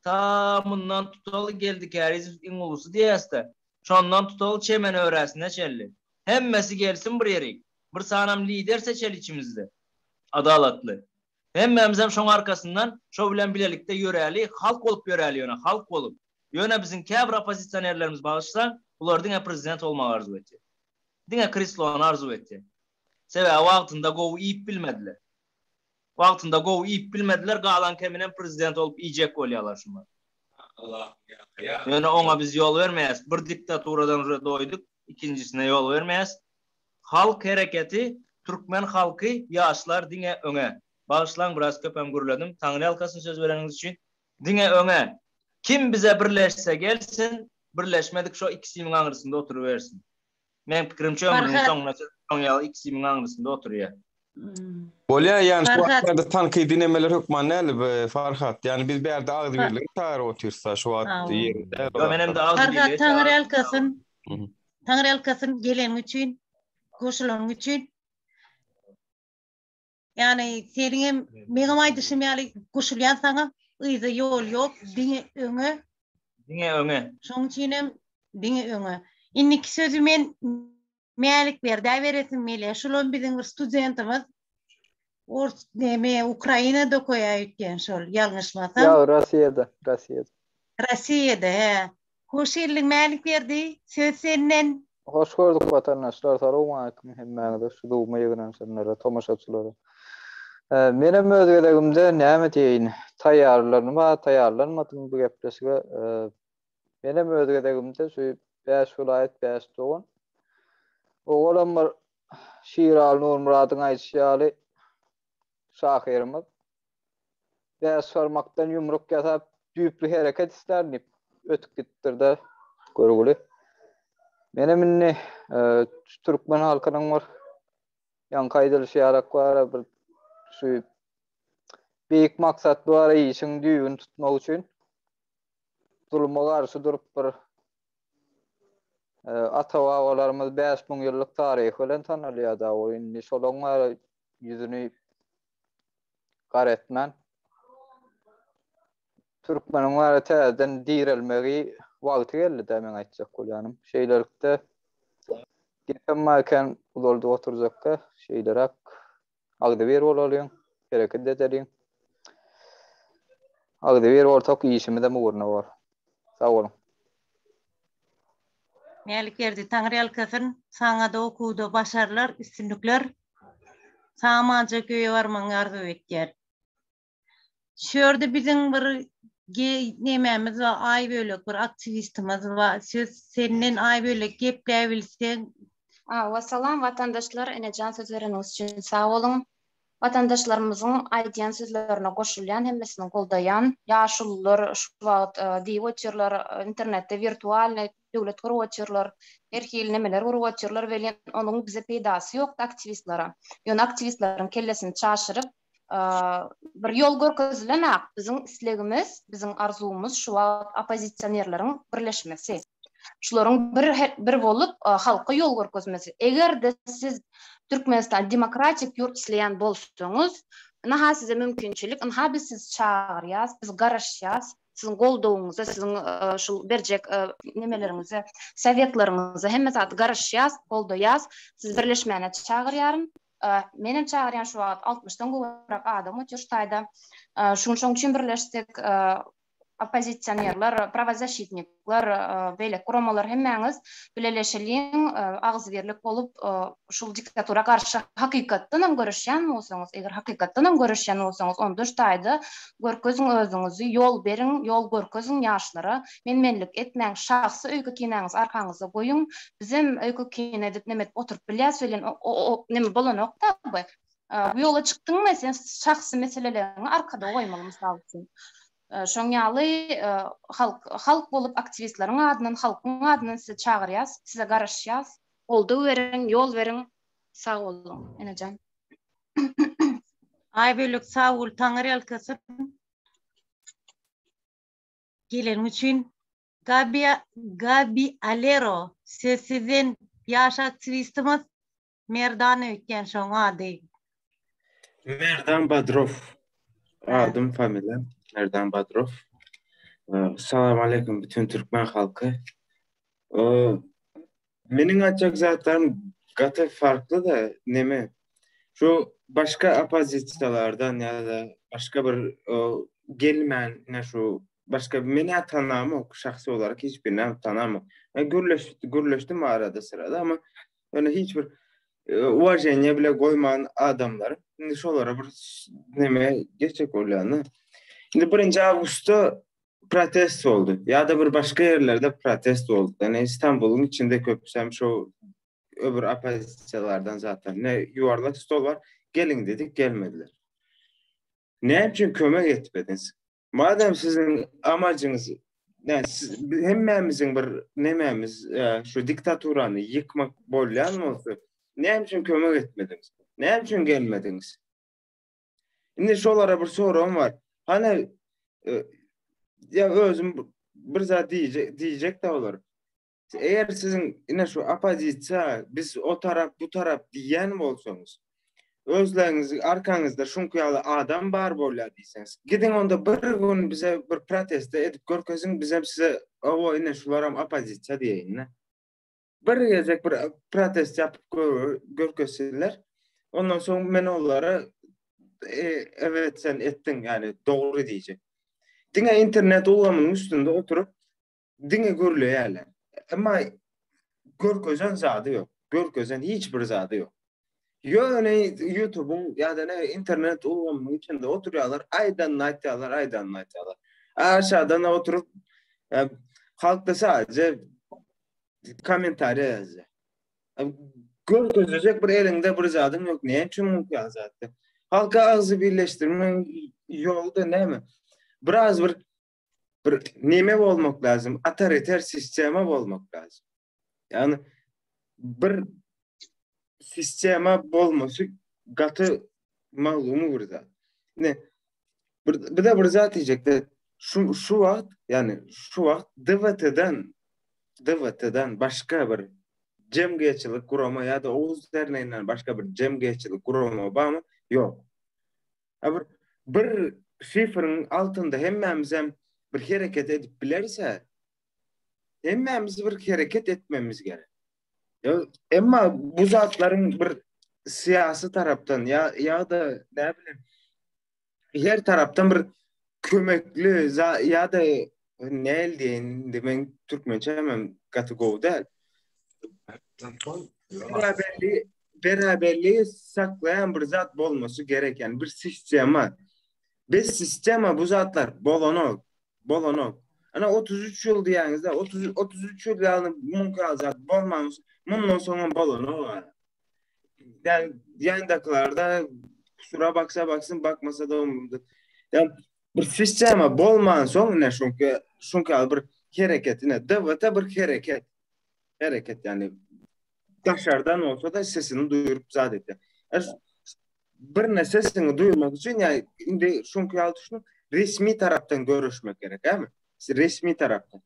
ta mundan tutaly Geldi Kärizow iň ulusy diýýäsdä, şondan tutaly Çemen öräsine çenli. Hemmesi gelsin bir ýerik. Bir sanam lider seçeli içimizde. Adalatly. Hemmämizem şoň arkasyndan şo bilen bilelikde ýöräli, halk bolup ýöräli ýöne, halk bolup. Ýöne biziň käbir oppozisionerlerimiz bagyşlaň, bular diňe prezident bolmagy arzuw etýär. Diňe kreslony arzuw etýär. Sebäbi wagtynda gowy iýip bilmediler. Wagtynda gowy iýip bilmediler, galan keminem prezident bolup iýjek bolýarlar şular. Ýöne oňa biz ýol bermeýäs. Bir diktaturadan uje doýduk, ikinjisine ýol bermeýäs. Halk hereketi, türkmen halky, ýaşlar diňe öňe. Bagyşlaň biraz köpem gürledim. Taňryýalkasyn söz bereniňiz üçin. Diňe öňe. Kim bize birleşse gelsin, birleşmedik şo iki simiň aňrysynda oturybersin. Meň pikirimçe ömrüniň soňuna çenli şoň ýaly iki simiň aňrysynda oturýar. Bolýar ýani şu wagtlarda tankydy nemeler hökman däl Farhat. Ýani biz bärde agzybirlige çagyryp otyrsa şu wagt ýerinde däl. Ýok menem-de agzybirlige Farhat Taňryýalkasyn. Taňryýalkasyn geleniň üçin, goşulanyň üçin. Ýani seniňem meňem aýdyşym ýaly goşulýan saňa yza ýol ýok diňe öňe. Diňe öňe. Şoň üçinem diňe öňe. Indiki sözi men Mälik Berdä beresim gelýär. Şulam biziň bir studentimiz. Ors neme Ukrainada okaýar öýtýän şol ýalňyşmasam. Ýok Rossiýada, Rossiýada. Rossiýada hä. Hoş geldiň Mälik Berdi, söz senden. Hoş gördük watandaşlar salowmaleýkim hemmäňize şu zuma ýygnanyşanlara tomaşaçylara. Menem öz gezegimde näme diýeýin taýýarlanma taýýarlanmadym bu gepleşige menem öz gezegimde şu bäş welaýat bäş dogan owalam bir Şiraly Nurmyradyň aýdyşy ýaly şahyrymyz Bäş barmakdan ýumruk ýasap, düýpli hereket islär diýip, ötüp gidipdir-de, görgüli. Menem indi şu türkmen halkynyň bir ýaňky aýdylyşy ýalak bar-a bir şu. Beýik maksat bar işiň düýbüni tutmak üçin zuluma garşy durup bir ata-babalarymyz 5000 ýyllyk taryhy bilen tanalýar da o indi şolaň bary ýüzüni gar etmän türkmeniň bary täzeden direlmegi wagty geldi-dä meň aýtjak bolýanym. Şeýlelikde gepem bar eken uzaldyp oturjakka şeýleräk Agzybir bolalyň, hereket edeliň. Agzybir bolsak işimizem ugruna bor. Sag boluň. Mälikberdi Taňryýalkasyn saňada okuwda başarlar, üstünlikler. Sag-amanjak öýe barmagyňy arzuw etýär. Şu ýerde biziň bir nemämiz bar, Aýbölek bir aktiwistimiz bar. Söz senden Aýbölek gepläbilseň. Hawa salam watandaşlar Enejan söz bereniňiz üçin sag boluň. Watandaşlarymyzyň aýdýan sözlerine goşulýan hemmesini goldaýan. Ýaşulular şu wagt diýip otyrlar internetde wirtualnyý döwlet gurup otyrlar, her hili nemeler gurup otyrlar welin onuň bize peýdasy ýokdy aktiwistlere. Ýöne aktiwistleriň kellesini çaşyryp bir ýol görkezilenak. Biziň islegimiz, biziň arzuwymyz şu wagt oppozisionerleriň birleşmesi. Şularyň bir bir bolup halka ýol görkezmesi. Eger-de siz Türkmenistan demokratik ýurt isleýän bolsaňyz, ynha size mümkinçilik, ynha biz sizi çagyrýas, biz garaşýas siziň goldawyňyza, siziň şul berjek nemeleriňize, sowetleriňize hemme zady garaşýas, goldaýas. Sizi birleşmäne çagyrýaryn. Menem çagyrýan şu wagt altmyşdan gowrak adam otyr şu taýda. Şuň şoň üçin birleşdik. Oppozisionerler, prawozaşitnikler, beýleki guramalar hemmäňiz bileleşeliň, agzybirlik bolup şul diktatura garşy hakykatdanam göreşýän bolsaňyz, eger hakykatdanam göreşýän bolsaňyz, onda şu taýda görkeziň özüňizi, ýol beriň, ýol görkeziň ýaşlara. Men-menlik etmäň, şahsy öýke-kinäňizi arkaňyzda goýuň. Bizem öýke-kine edip neme edip oturyp bilýäs welin o neme bolanok-da bu. Bu ýola çykdyňmy sen şahsy meseleleriňi arkada goýmaly mysal üçin. Şoň ýaly halk halk bolup aktiwistleriň adyndan halkyň adyndan sizi çagyrýas, size garaşýas. Goldaw beriň, ýol beriň. Sag boluň Enejan. Aýbölek sag bol Taňryýalkasyn geleniň üçin. Gabi Gabi Alero söz sizden ýaş aktiwistimiz Merdan öýtýän şoň ady. Merdan Badrow adym familiýam Merdan Badrow. Salam aleýkum bütün türkmen halky. Meniň aýtjak zatlarym gaty farkly-da neme. Şu başga oppozisiýalardan ýa-da başga bir gelmän ine şu başga men-ä tanamok şahsy olarak hiç birini tanamok. Men gürleş gürleşdim arada syrada ama ýöne hiç bir uwaženiýe bile goýman adamlar indi şolara bir neme geçjek bolýan-da. Indi birinji awgustda protest boldy. Ýa-da bir başga ýerlerde protest boldy. Ýani Istanbulyň içinde köpüsem şo öbür oppozisiýalardan zatdan. Ne ýuwarlak stol bar. Geliň dedik, gelmediler. Näme üçin kömek etmediňiz? Madem siziň amajyňyz näme siz hemmämiziň bir nemämiz e, şu diktaturany ýykmak bolýan bolsa, näme üçin kömek etmediňiz? Näme üçin gelmediňiz? Indi şolara bir soragym bar. Hany e, ya özüm bir zat diýjek diýjek de olar. Eger siziň ine şu oppozisiýa biz o tarap bu tarap diýýän bolsaňyz, özleriňizi arkaňyzda şuňky ýaly adam bar bolýar diýseňiz, gidiň onda bir gün bize bir protest edip görkeziň, bizem size owo ine şularam oppozisiýa diýeýin. Bir gezek bir protest ýapyp görkezsinler. Ondan soň men olara e, evet sen etdiň ýani dogry diýjek. Diňe internet ulgamynyň üstünde oturyp diňe gürleýärler. Emma görkezen zady ýok. Görkezen hiç bir zady ýok. Ýöne YouTube-uň ýa-da ne internet ulgamynyň içinde oturýarlar, aýdanyny aýtýarlar, aýdanyny aýtýarlar. Aşadan oturyp halk da sadece kommentariýa ýazýar. Görkezecek bir eliňde bir zadyň ýok. Näme üçin muňky zatda? Halka agzy birleşdirmegiň ýoly da näme? Biraz bir bir neme bolmak lazym, otoriter sistema bolmak lazym. Ýagny bir sistema bolmasy gaty maglumy bir zat. Ne? Bir, bir de bir zat diýjekde şu şu wagt ýani şu wagt DWT-den DWT-den başga bir jemgyýetçilik gurama ýa-da Oguz derneginden başga bir jemgyýetçilik gurama barmy? Ýok. A bir bir şifriň altynda hemmämizem bir hereket edip bileris-ä. Hemmämiz bir hereket etmemiz gerek. Emma bu zatlaryň bir syýasy tarapdan ýa ýa-da näbilim her tarapdan bir kömekli ýa-da näl diýeýin indi men türkmençem hem gaty gowy däl. Beraberligi beraberligi saklaýan bir zat bolmasy gerek ýani bir sistema. Biz sistema bu zatlar bolanok. Bolanok. Ana 33 ýyl diýýäňizde 30 33 ýyl ýaly mümkin zat bolman mundan soňam bolanok. Yani yandakylarda kusura baksa baksyn bakmasa da umurumda. Yani bir sistema bolman soň ne şunki şunki bir hereket ine DWT bir hereket. Hereket yani daşardan olsa da sesini duyurup zat etdi. Bir ne sesini duyurmak üçin yani indi şunki ýaly düşünip resmi tarapdan görüşmek gerek, ämi? Resmi tarapdan.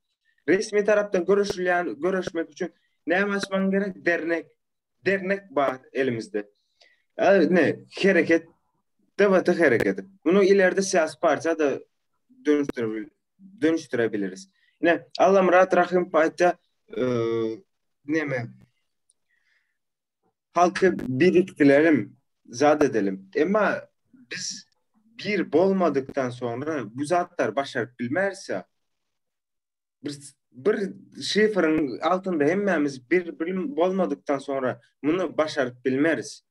Resmi tarapdan görüşülýän görüşmek üçin näme açmaň gerek? Dernek. Dernek bar elimizde. Ne hereket DWT hereketi. Bunu ileride siyasi partiýa da dönüştürebiliriz. Ne Allamyrat Rahim aýtdy, e, neme halky biriktirelim, zat edelim. Emma biz bir bolmadykdan sonra bu zatlar başaryp bilmerse bir, bir şifriň altynda hemmämiz bir, bir bolmadykdan sonra muny başaryp bilmeris.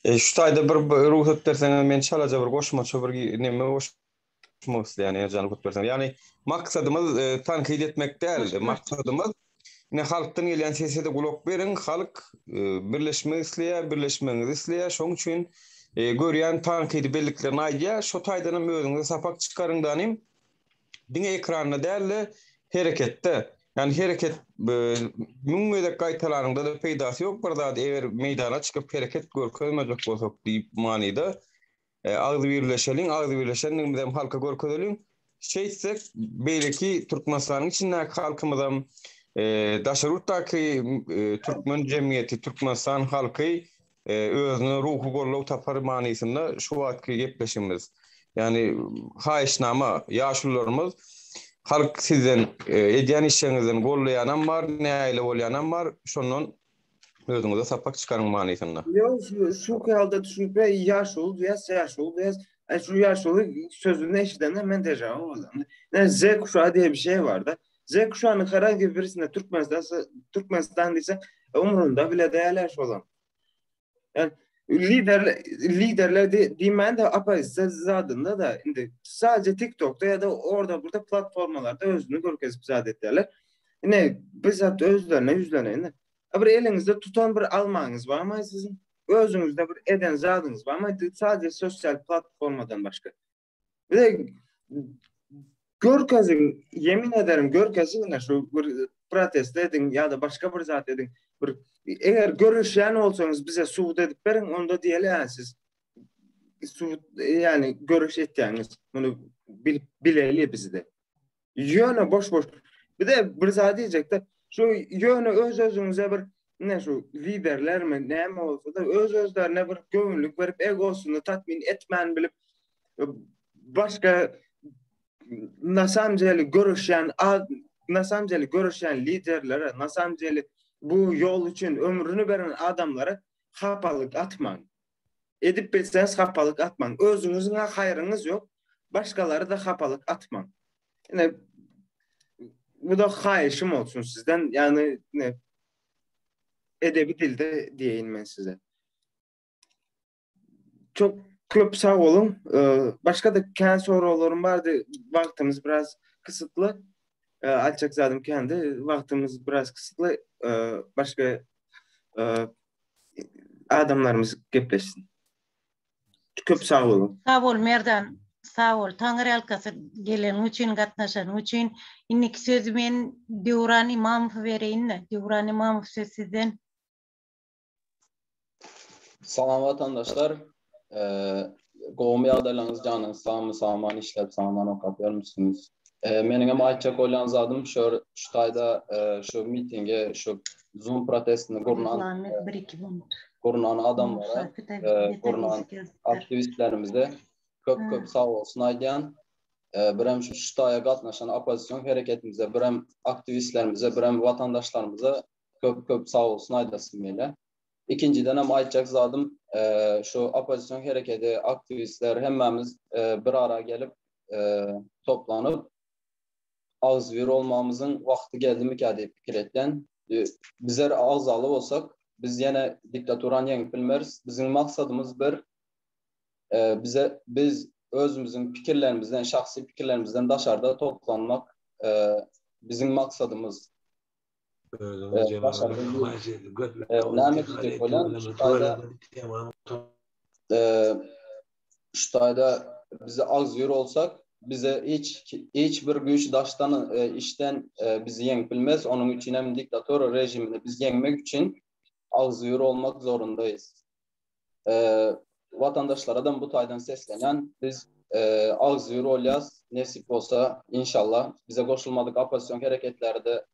E, şu taýda bir rugsat berseňiz men çalaja bir goşmaça bir neme goşmak isleýän eger rugsat berseňiz. Ýagny maksadymyz e, tankyt etmek däl. Maksadymyz ine halkdan gelýän sese-de gulak beriň. Halk e, birleşmek isleýär, birleşmegiňizi isleýär. Şonuň üçin e, görýän tankydy belliklerini aýdýar. Şo taýdan hem özüňize sapak çykaryň danym. Diňe ekranda däl-de, hereketde. Ýagny hereket müň gezek gaýtalanyňda-da peýdasy ýok bir zat, eger meýdana çykyp hereket görkezmejek bolsak diýip manyda agzybirleşeliň, agzybirleşendigimizi hem halka görkezeliň. Şeýtsek, beýleki Türkmenistanyň içindäki halkymyzam, daşary ýurtdaky türkmen jemgyýeti, Türkmenistan halky özüne ruhy goldaw tapar manysynda şu wagtky gepleşigimiz. Ýagny haýyşnama, ýaşulularymyz halk sizden edýän işleriňizden gollaýanam bar, nägile bolýanam bar, şondan özüňize sapak çykaryň manysynda. Ýok, şu şu halda düşünip ýaşuly diýýäs, ýaşuly diýýäs. Aý şu ýaşuly sözüni eşidende men dejawu boldum. Ne Z kuşagy diýe bir şey bar-da. Z kuşagynyň herhangi birisinde Türkmenistan Türkmenistan diýse umrunda bile däl şolam. Yani lider liderler de, diýmän de oppozisiýa zadynda da indi sadece TikTok'da ya da orada burada platformalarda özüni görkezip zat etýärler. Ine bizzat özlerine ýüzleneýin. Bir eliňizde tutan bir almaňyz barmy siziň? Özüňizde bir eden zadyňyz barmy? Sadece sosyal platformadan başga. Bir de görkeziň, yemin ederim görkeziň ine şu bir protest ediň ya da başga bir zat ediň. Bir eger görüşýän bolsaňyz bize subut edip beriň, onda diýeli ýa siz subut ýani görüş etýäňiz. Muny bilip bileli bizde. Ýöne boş boş. Bir de bir zat diýjekde, şu ýöne öz özüňize bir ne şu liderlermi näme bolsa da öz özlerine bir göwünlik berip egosyny tatmin etmän bilip başga nasamjeli görüşýän nasamjeli görüşýän liderlere, nasamjeli bu ýol üçin ömrüni beren adamlara hapalyk atmaň. Edip bilseňiz hapalyk atmaň. Özüňiziň haýryňyz ýok, başgalary da hapalyk atmaň. Ine bu da haýyşym olsun sizden. Ýagny ne edebi dilde diýeýin men size. Çok köp sag boluň. Başga da kän soraglarym bardy. Wagtymyz biraz kysykly. Aýtjak zadym kändi. Wagtymyz biraz kysykly. Başga adamlarymyz gepleşsin. Köp sag boluň. Sag bol Merdan. Sag bol. Taňry ýalkasyn geleniň üçin, gatnaşanyň üçin. Indiki sözi men Döwran Imamowa bereýin-de. Döwran Imamow söz sizden. Salam watandaşlar. Gowumy ýagdaýlaryňyz janyňyz sagmy sagman işläp sagman okap ýörmüsiňiz? Meniňem aýtjak bolýan zadym şu şu taýda şu mitinge şu zoom protestini gurnan gurnan adamlara gurnan aktiwistlerimize köp köp sag bolsun aýdýan. Birem şu şu taýa gatnaşan oppozision hereketimize birem aktiwistlerimize birem watandaşlarymyza köp köp sag bolsun aýdasym gelýär. Ikinjidenem aýtjak zadym şu oppozision hereketi aktiwistler hemmämiz bir ara gelip toplanyp agzybir bolmagymyzyň wagty geldimikä diýip pikir etýän. Bizler agzaly bolsak biz ýene diktaturany ýeňip bilmeris. Biziň maksadymyz bir bize biz özümiziň pikirlerimizden şahsy pikirlerimizden daşarda toplanmak biziň maksadymyz. Näme diýjek bolýan, şu taýda şu taýda bize agzybir bolsak, bize hiç hiç bir güýç daşdan içden bizi ýeňip bilmez. Onuň üçin hem diktatura režimini biz ýeňmek üçin agzybir bolmak zorundaýys. Watandaşlara-da bu taýdan seslenýän, biz agzybir bolýas, nesip bolsa, inşallah, bize goşulmadyk oppozision hereketleri-de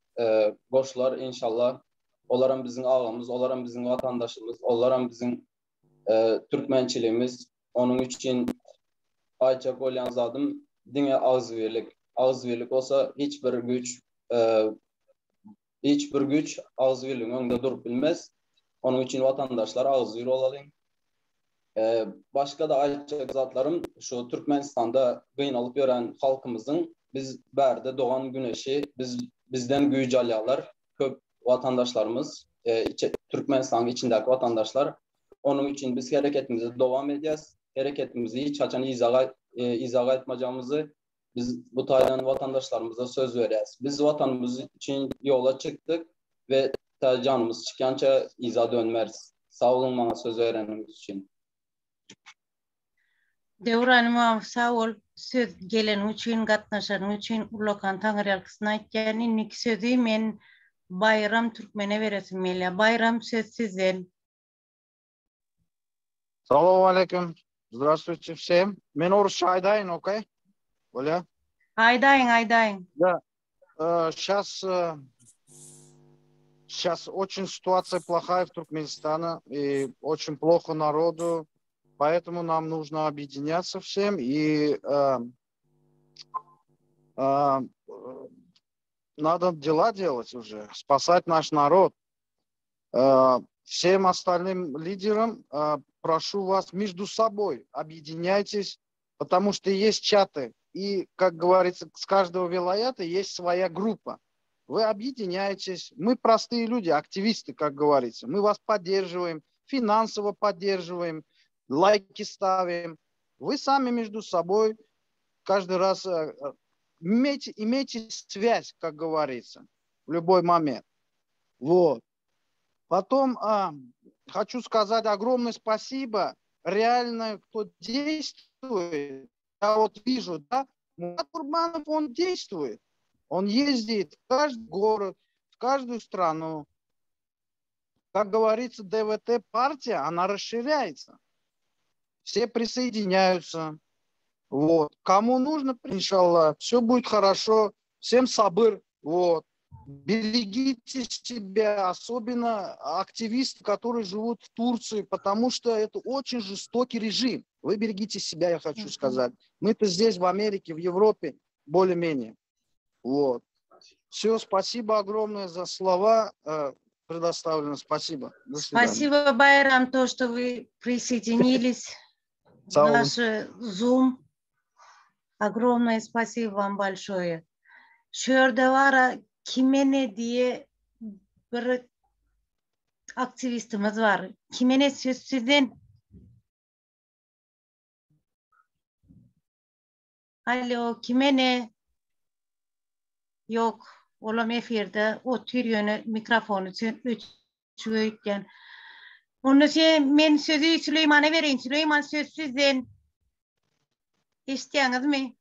goşular, inşallah. Olaram biziň agamyz, olaram biziň watandaşymyz, olaram biziň türkmençiligimiz. Onuň üçin aýtjak bolýan zadym diňe agzybirlik. Agzybirlik bolsa hiç bir güýç Hiç bir güýç agzybirligiň öňünde durup bilmez. Onuň üçin watandaşlar agzybir bolalyň. Başga-da aýtjak zatlarym şu Türkmenistanda gynalyp ýören halkymyzyň biz bärde dogan güneşi biz bizden güýç alýarlar köp watandaşlarymyz Türkmenistanyň içindäki watandaşlar. Onuň üçin biz hereketimizi dowam edýäs. Hereketimizi hiç haçan yza yza gaýtmajagymyzy Biz bu taýdan watandaşlarymyza söz berýäris. Biz watanymyz üçin ýola çykdyk we tä janymyz çykýança yza dönmeris. Sag boluň maňa söz bereniňiz üçin. Döwran Ymamow sag bol söz geleniň üçin gatnaşanyň üçin ullakan taňyrýalkysyn aýtýan indiki sözi men Baýram Türkmene beresim gelýär Baýram söz sizden. Salowmaleýkim. Здравствуйте всем. Men orusça aýdaýyn, okey? Bolýa? Aýdaýyň, aýdaýyň. Да. Сейчас сейчас очень ситуация плохая в Туркменистане и очень плохо народу, поэтому нам нужно объединяться всем и э, э, надо дела делать уже, спасать наш народ. Э, всем остальным лидерам э, прошу вас между собой объединяйтесь, потому что есть чаты. И, как говорится, с каждого вилаята есть своя группа. Вы объединяетесь. Мы простые люди, активисты, как говорится. Мы вас поддерживаем, финансово поддерживаем, лайки ставим. Вы сами между собой каждый раз э, имейте, имейте связь, как говорится, в любой момент. Вот. Потом а, хочу сказать огромное спасибо реально, кто действует. Я вот вижу, да, Мурат Курбанов, он действует. Он ездит в каждый город, в каждую страну. Как говорится, ДВТ партия, она расширяется. Все присоединяются. Вот. Кому нужно, иншаллах, все будет хорошо. Всем сабыр. Вот. Берегите себя, особенно активисты, которые живут в Турции, потому что это очень жестокий режим. Вы берегите себя, я хочу сказать. Мы-то здесь, в Америке, в Европе, более-менее. Вот. Все, спасибо огромное за слова э, предоставленные. Спасибо. До свидания. Спасибо, Байрам, то, что вы присоединились в наш Zoom. Огромное спасибо вам большое. Şu ýerde bara Kimene diýe bir aktiwistimiz bar. Kimene söz sizden. Alo, Kimene? Ýok, olam efirde otyr ýöne mikrofony öçük öýtýän. Onda sen men sözi Süleýmana bereýin. Süleýman söz sizden. Eşitýäňizmi?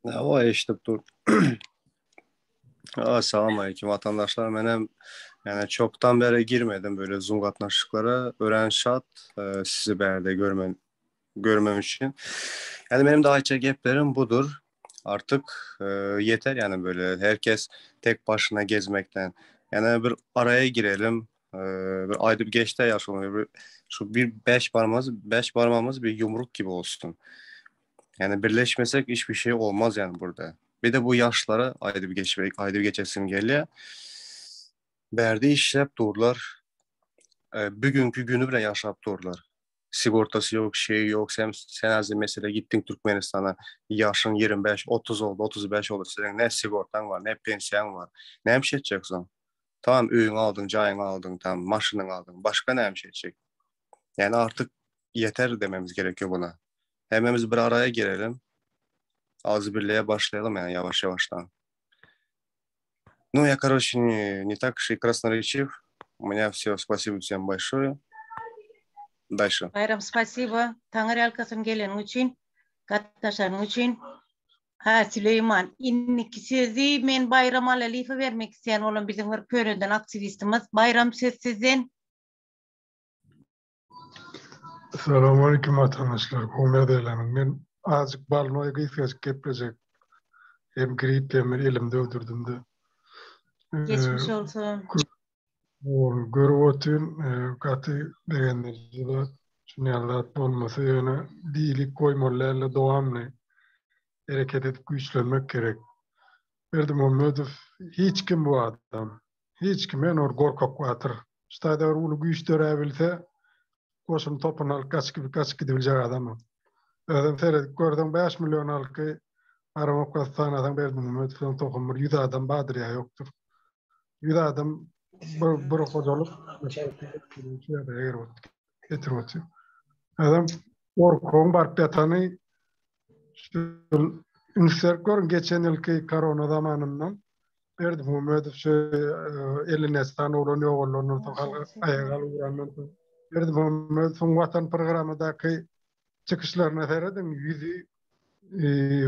Hawa, eşidip dur. Assalamu aleyküm vatandaşlar. Menem yani çoktan beri girmedim böyle Zoom gatnaşyklara. Örän şat e, sizi bärde görmen. Görmem üçin. Yani benim de ayça geplerim budur. Artık e, yeter yani böyle herkes tek başına gezmekten. Yani bir araya girelim. E, bir ayda bir geçte yaşalım. Bir, şu bir beş parmağımız, beş parmağımız bir yumruk gibi olsun. Yani birleşmesek hiçbir şey olmaz yani burada. Bir de bu yaşlara ayda bir geçmek, ayda bir geçesim geliyor. Berdi işlep dururlar. E, bugünkü günü bile yaşap dururlar. Sigortası yok, şeyi yok. Sen, sen az mesela gittin Türkmenistan'a yaşın 25, 30 oldu, 35 oldu. Senin ne sigortan var, ne pensiyon var. Ne bir şey edeceksin? Tamam öyün aldın, cayını aldın, tamam maşını aldın. Başka ne bir şey edecek? Yani artık yeter dememiz gerekiyor buna. Hememiz bir araya girelim. Ağzı birliğe başlayalım yani yavaş yavaştan. Ну, я, короче, не, не так уж и красноречив. У меня все. Спасибо всем большое. Дальше. Bayram spasiba. Taňry ýalkasyn geleniň üçin, gatnaşanyň üçin. Ha Süleýman, indiki sözi men Baýram Alaliýewe bermek isleýän, olam biziň bir köneden aktiwistimiz. Baýram söz sizden. Salam aleýkum watandaşlar, gowy ýagdaýlaryňyz. Men azjyk balnoý gysgajyk geplejek. Hem grip hem bir elim döwdürdüm-de. Geçmiş bolsun. Görüp otyryn, gaty begendiriji zat. Şuny ýaly zat bolmasa ýöne diýlik goýmaly dälde dowamly hereket edip güýçlenmek gerek. Berdimuhamedow hiç kim bu adam. Hiç kim ýöne bir gorkak batyr. Şu taýda bir uly güýç döräbilse goşuny topuny alyp gaçyp gaçyp gidibiljek adam ol. Özem seredip görseň 5 million halky aram oklasa sanasaň Berdimuhamedowdan tohum bir 100 adam bardyr ýa ýokdur. 100 adam bir, bir hojalyk getirip otyr. Özem gorkuň baryp ýatany şu üns berip görüň geçen ýylky korona zamanyndan Berdimuhamedow şu 50 näçe sany oglan ýogalandan soň halk aýaga galyp ugrandan soň Berdimuhamedowyň Watan programmadaky çykyşlaryna serediň ýüzi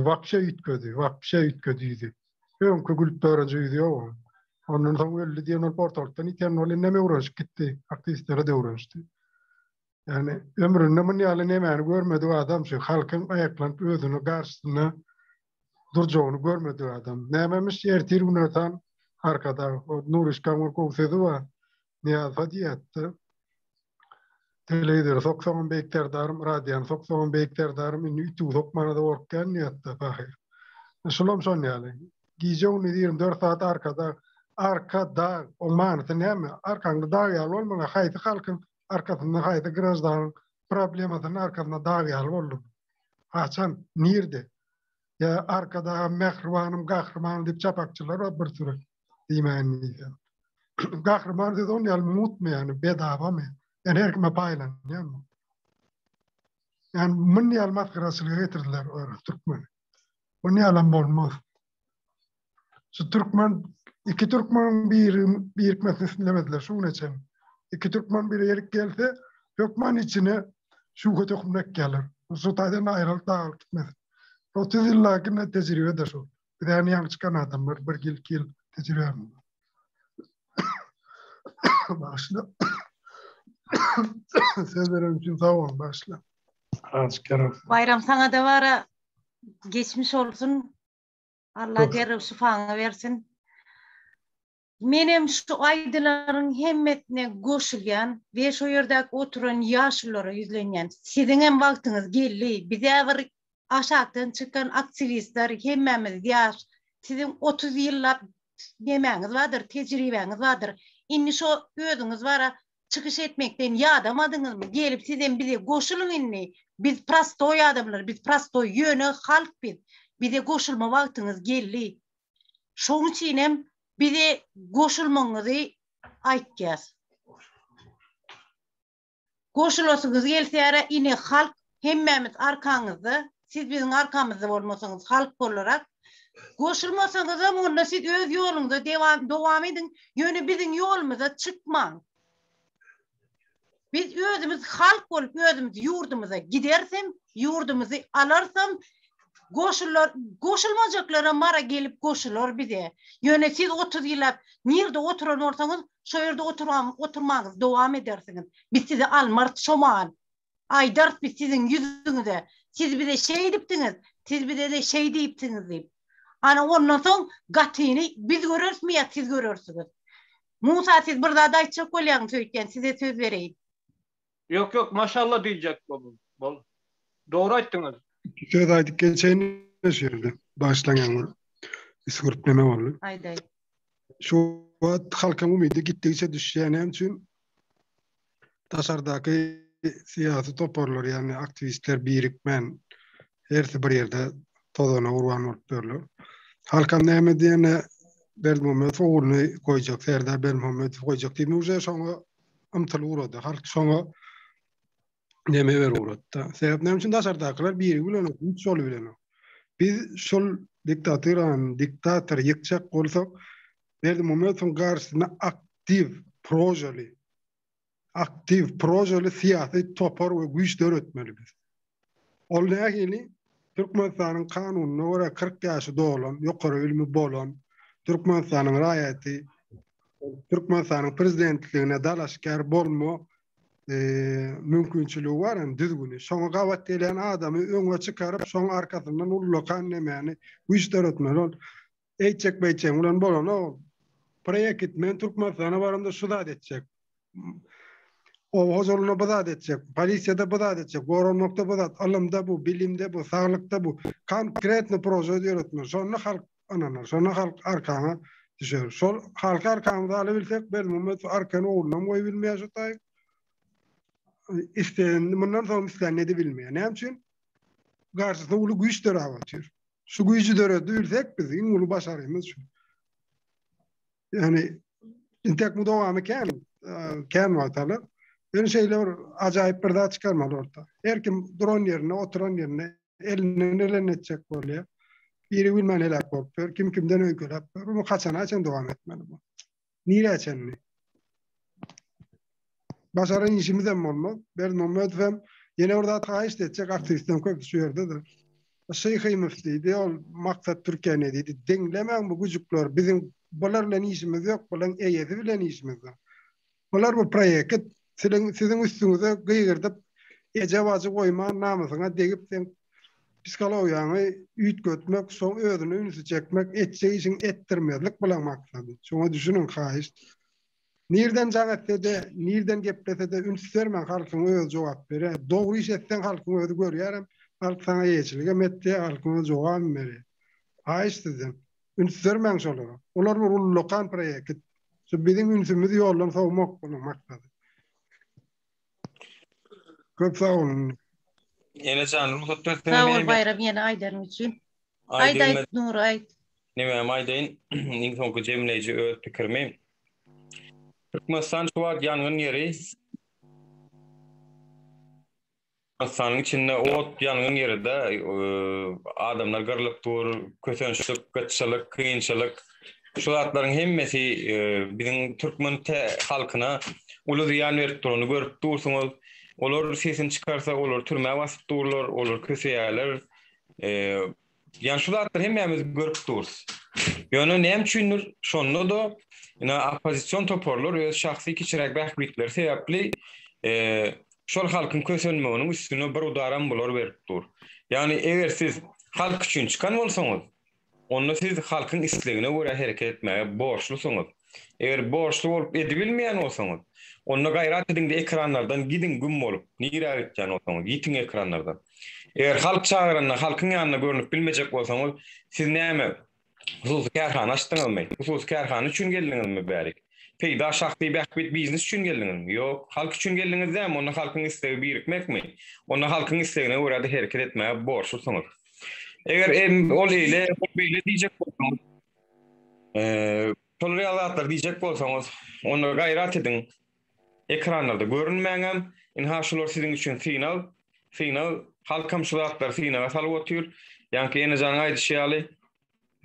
wapşe üýtgedi, wapşe üýtgedi ýüzi. Öňki gülüp dörenje ýüzi ýok onuň. Ondan soň öldi diýen ol ortalykdan iten ol indem öwrenişip gitdi, aktiwistlere de öwrenişdi. Yani ömründe mun ýaly nemäni görmedik adam şu halkyň aýaklanyp özüni garşysyna durjagyny görmedik adam. Nämemiş ertir günortan arkadag o Nurişkaň bir gowy sözi bar. Nyýazowa diýýärdi. Telewizory soksaňam beýik serdarym, radiony soksaňam beýik serdarym, indi ütügi sokmana-da gorkýan diýýärdi pahyr. Şulam şon ýaly. Gije-gündiz 24 sagat arkadag, arkadag, oň manysy näme? Arkaňda dag ýaly bolmaly, haýsy halkyň arkasynda haýsy graždanyň problemasynyň arkasynda dag ýaly boldy. Haçan, nirde? Ýa arkadagym, mähribanym, gahrymanym diýip çapakçylar bar bir süri diýmäýin diýsem. Gahryman sözi on ýaly mutmy ýani bedawamy? Ýani her kime paýlanýarmy? Ýani mun ýaly masgaraçylyga getirdiler olar türkmeni. Mun ýalam bolmaz. Şu türkmen iki türkmeniň biri birikmesini islemediler şu güne çenli. Iki türkmen biri ýerik gelse hökman içine şübhe tohumyny ekýärler. Şu taýdan aýralyp dagalyp gitmesin. 30 ýyllaky ne tejribe de şu. Biz ýaňy ýaňy çykan adamlar bir ýyl iki ýyl tejribe. Başla. Söz beren üçin sag boluň başla. Azıcık yarar. Bayram sana da bara geçmiş olsun. Allah derrew şyfaňy bersin. Menem şu aýdylaryň hemmesine goşulýan we şo ýerdäki oturan ýaşululara ýüzlenýän. Siziňem wagtyňyz geldi. Bizä bir aşakdan çykan aktiwistler hemmämiz ýaş. Siziň 30 ýyllap nemäňiz bardyr, tejribäňiz bardyr. Indi şo özüňiz bara çykyş etmekden ýadamadyňyzmy? Gelip sizem bize goşulyň indi. Biz prostoý adamlar, biz prostoý ýöne halk biz. Bize goşulma wagtyňyz geldi. Şoň üçinem bize goşulmagyňyzy aýtýas. Goşulasyňyz gelse ine halk hemmämiz arkaňyzda, siz biziň arkamyzda bolmasaňyz halk bolarak goşulmasaňyzam onda siz öz ýoluňyza dewam dowam ediň, ýöne biziň ýolumyza çykmaň. Biz özümiz halk bolup özümiz ýurdumyza gidersem, ýurdumyzy alarsam, goşular, goşulmajaklara mara gelip goşular bize. Ýöne siz 30 ýyllap nirde oturan bolsaňyz, şo ýerde oturan oturmagyňyzy dowam edersiňiz. Biz sizi almarys şo mahal. Aýdarys biz siziň ýüzüňize, siz bize şeýdipdiňiz, siz bize-de şeý diýipsiňiz diýip. Ana ondan soň gatyny biz görerismi ýa siz görersiňiz. Musa siz bir zat aýtjak bolýaňyz öýtýän, size söz bereýin. Ýok ýok maşalla diýjek bol. Bol. Dogry aýtdyňyz. Söz aýdyp geçeýin şu ýerde. Başlaň ýaňy üsgürip neme boldy. Aýdaý. Şu wagt halkyň umydy gitdigiçe düşýär. Näme üçin? Daşardaky syýasy toparlar, ýagny aktiwistler birikmän hersi bir ýerde tozana gurban bolup ýörler. Halkam näme diýende Berdimuhamedow ogluny goýjak, Serdar Berdimuhamedow goýjak diýip, uje şoňa ymtylyp ugrady. Halk şoňa neme berip ugratdy. Sebäp näme üçin daşardakylar biri bilenok, hiç ýoly bilenok. Biz şol diktaturany, diktatory ýykjak bolsak, Berdimuhamedowyň garşysyna aktiw, projeli, aktiw, projeli syýasy topar we güýç döretmeli biz. Ol nähili? Türkmenistanyň kanunyna görä 40 ýaşy dolan, ýokary bilimi bolan, Türkmenistanyň raýaty, Türkmenistanyň prezidentligine dalaşgär bolma mümkinçiligi bar, ýagny düzgüni. Şoňa gabat gelýän adamy öňe çykaryp, şoň arkasyndan ullakan nemäni, güýç döretmeli. Ol eýtjek beýtjegiň bilen bolanok. Proýekt, men Türkmenistana baramda şu zat etjek. Oba hojalygynda bu zat etjek, polisiýada bu zat etjek, goranmakda bu zat, ylymda bu, bilimde bu, saglykda bu. Konkretno proje döretmeli. Şonda halk ynanar, şonda halk arkaňa düşer. Şol halky arkamyza alabilsek, Berdimuhamedow arkany oglunam goýubilmeýär şu taýyk. Isleýän, mundan soň islänini edibilmeýär. Näme üçin? Garşysynda uly güýç döräp otyr. Şu güýji döredibilsek biz iň uly başarymyz şu. Yani intek bu dowamy kän, kän wagt alar. Ýöne şeýle bir ajaýyp bir zat çykarmaly orta. Her kim duran ýerinde, oturan ýerinde elinden geleni etjek bolýar. Biri bilmän heläk bolup ýör, kim kimden öýkeläp ýör. Bu haçana çenli dowam etmeli bu? Nirä çenli? Başaran işimiz hem bolmaz. Berdimuhamedow hem ýene bir zat haýyşt etjek aktiwistleriň köpüsi şu ýerdedir. Şyhy müfti diýdi, ol maksat Türkiýe ne diýdi, diňlemäň bu güjükleri, biziň bular bilen işimiz ýok, bularyň eýesi bilen işimiz bar. Bular bu proýekti siziň siziň üstüňize gygyrdyp, eje-bajy goýman namysyňa degip seň psihologiýaňy üýtgetmek, soň özüne ünsi çekmek, etjek işiňi etdirmezlik bulaň maksady. Şoňa düşüniň haýyşt. Nirden jaň etse-de, nirden geplese-de üns bermäň, halkyň özi jogap berýär. Dogry iş etseň halkyň özi görýärem, halk saňa eýeçiligem etýär, halkyň özi jogabam berýär. Haýyş sizden, üns bermäň şolara. Olar bir ullakan proýekt. Şu biziň ünsümizi ýoldan sowmak bunuň maksady. Köp sag boluň. Enejan rugsat berseňiz Sag bol Baýram ýene aýdanyň üçin. Aýt aýt Nury aýt. Nemem aýdaýyn, iň soňky jemleýji öz pikirimi. Türkmenistan şu wagt ýangyn ýeri. Türkmenistanyň içinde ot ýangyn ýeride adamlar gyrlyp dur, kösençlik, gytçylyk, kynçylyk. Şu zatlaryň hemmesi biziň türkmen halkyna uly zyýan berip duranyny görüp dursuňyz. Olar sesini çykarsa, olary türmä basyp durlar, olar köseýärler. Ýani şu zatlary hemmämiz görüp durus. Ýöne näme üçindir şonda-da ine oppozision toparlar öz şahsy kiçiräk bähbitleri sebäpli şol halkyň kösenmeginiň üstüne bir udaram bular berip dur. Ýagny eger siz halk üçin çykan bolsaňyz, onda siz halkyň islegine görä hereket etmäge borçlusyňyz. Eger borçly bolup edibilmeýän bolsaňyz, onda gaýrat ediň-de ekranlardan gidiň güm bolup, nirä gitýän bolsaňyz, ýitiň ekranlardan. Eger halk çagyranda halkyň ýanynda görnüp bilmejek bolsaňyz, siz näme, hususy kärhana açdyňyzmy? Hususy kärhana üçin geldiňizmi bärik? Peýda, şahsy bähbit, biznes üçin geldiňizmi? Ýok. Halk üçin geldiňiz dämi? Onda halkyň islegi birikmekmi? Onda halkyň islegine görä-de hereket etmäge borçlusyňyz. Eger ol eýle, ol beýle diýjek bolsaňyz, şolar ýaly zatlar diýjek bolsaňyz, onda gaýrat ediň, Ekranlarda görünmäňem, ynha şular siziň üçin synag, synag, halkam şu zatlary synaga salyp otyr. Ýaňky Enejanyň aýdyşy ýaly,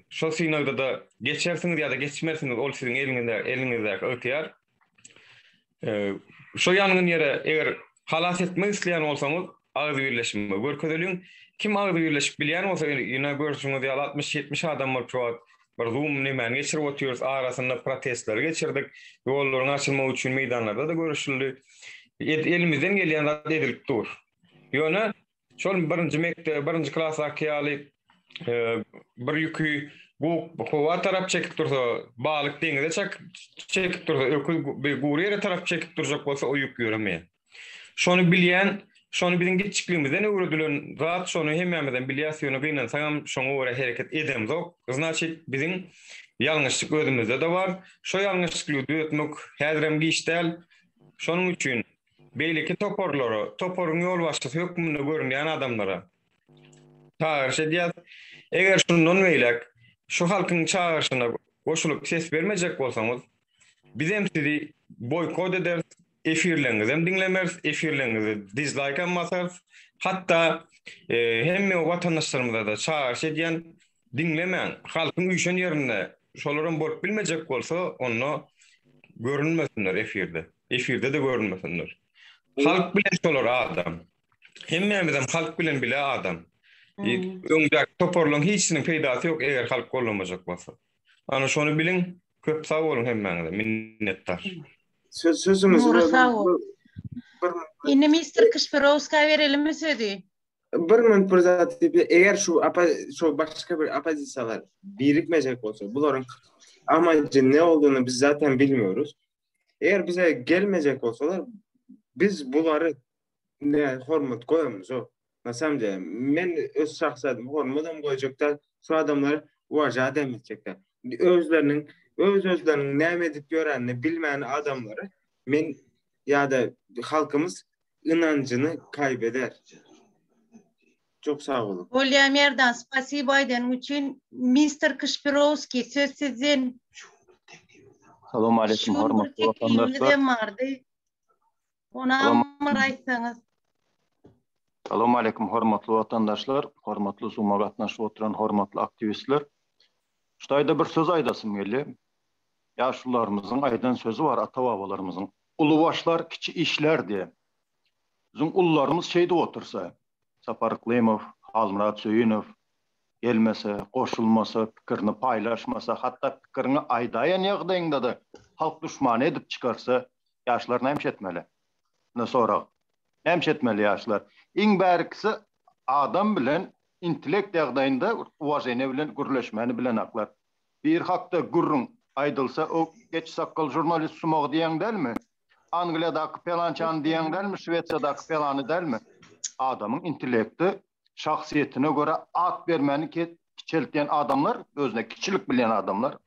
şol synagda-da geçersiňiz ýa-da geçmersiňiz, ol siziň eliňizde, eliňizdäki ygtyýar. Şo ýangyn ýere eger halas etmek isleýän bolsaňyz, agzybirleşme görkezeliň. Kim agzybirleşip bilýän bolsa, ine görşüňiz ýaly 60-70 adam bolup şu wagt bir zoom nemäni geçirip otyrys, arasynda protestleri geçirdik, ýollaryň açylmagy üçin meýdanlarda-da görüşildi. Elimizden gelýän zat edilip dur. Ýöne şol birinji mekdep, birinji klasdaky ýaly bir ýüki guk howa tarap çekip dursa, balyk deňize çek çekip dursa, öküz gury ýere tarap çekip durjak bolsa o ýük ýöremeýär. Şony bilýän, şony biziň kiçjikligimizden öwredilen zat, şony hemmämizem bilýäs, ýöne gynansagam şoňa görä hereket edemzok. Znaçit biziň ýalňyşlyk özümizde-de bar. Şo ýalňyşlygy düzetmek häzirem giç däl. Şonuň üçin beýleki toparlara, toparyň ýolbaşçysy hökmünde görünýän adamlara çagyryş edýäs. Eger şundan beýläk şu halkyň çagyryşyna goşulyp ses bermejek bolsaňyz, bizem sizi boýkot ederis, Efirleriňizem diňlemeris, efirleriňize dizlaýkam basarys. Hatda hemme watandaşlarymyzada çagyryş edýän, diňlemäň, halkyň üýşen ýerinde şolaram bolup bilmejek bolsa, onda görünmesinler efirde. Efirde-de görünmesinler. Halk bilen şolar adam. Hemmämizem halk bilen bile adam. Öňdäki toparlaryň hiçisiniň peýdasy ýok, eger halk gollamajak bolsa. Ana şony biliň. Köp sag boluň hemmäňize. Minnetdar. Söz sözüňizi Nury sag bol. Indi mister Kişpirowska berelimi sözi? Bir minut bir zat diýip, eger şu şu başga bir oppozisiýalar birikmejek bolsa, bularyň amajy ne olduğunu biz zaten bilmiyoruz. Eger bize gelmejek bolsalar, biz bulary ne hormat goýamyzok. Na samom dele, men öz şahsy adyma hormatam goýjak däl, şu adamlary uwažat hem etjek däl. Özleriniň, öz-özleriniň näme edip ýörenini bilmän adamlary men ýa-da halkymyz ynanjyny kaýbeder. Çok sag boluň. Bolýa Merdan spasibo aýdanyň üçin Mister Kşpirowskiý söz sizden. Salam aleýkum hormatly watandaşlar. Bardy. Onam bir aýtsaňyz. Salam aleýkum hormatly watandaşlar, hormatly Zoom-a gatnaşyp oturan hormatly aktiwistler. Şu taýda bir söz aýdasym gelýär. Ýaşulularymyzyň aýdan sözi bar, ata-babalarymyzyň. Uly başlar, kiçi işler diýen. Biziň ulularymyz şeýdip otursa, Sapar Yklymow, Halmyrat Söýünow gelmese, goşulmasa, pikirini paýlaşmasa, hatda pikiriňi aýdaýan ýagdaýyňda-da halk duşmany edip çykarsa, Ýaşlar näme etmeli? Ine sorag. Näme etmeli ýaşlar? Iň bärkisi adam bilen intellekt ýagdaýynda uwaženiýe bilen gürleşmäni bilenaklar. Bir hakda gürrüň aýdylsa o geç sakgal žurnalist sumagy diýýäň dälmi? Angliýadaky pelançany diýýäň dälmi, Şwesiýadaky pelany dälmi? Adamyň intellekti şahsyýetine görä at bermäni kiçeltýän adamlar, özüne kiçilik bilýän adamlar.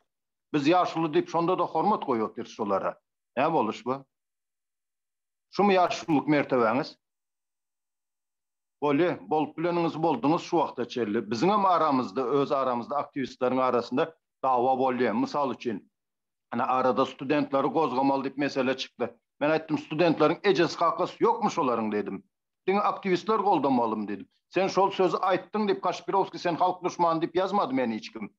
Biz ýaşuly diýip şonda-da hormat goýup otyrys şolara. Näme boluş bu? Şumy ýaşululyk mertebäňiz? Bolýa, bolup bileniňizi bolduňyz şu wagta çenli. Biziňem aramyzda, öz aramyzda aktiwistleriň arasynda dawa bolýa. Mysal üçin, ana arada studentleri gozgamaly diýip mesele çykdy. Men aýtdym, studentleriň ejesi kakasy ýokmy şolaryň diýdim. Diňe aktiwistler goldamalymy diýdim. Sen şol sözi aýtdyň diýip Kaşpirowskiý sen halk duşmany diýip ýazmady meni hiç kim.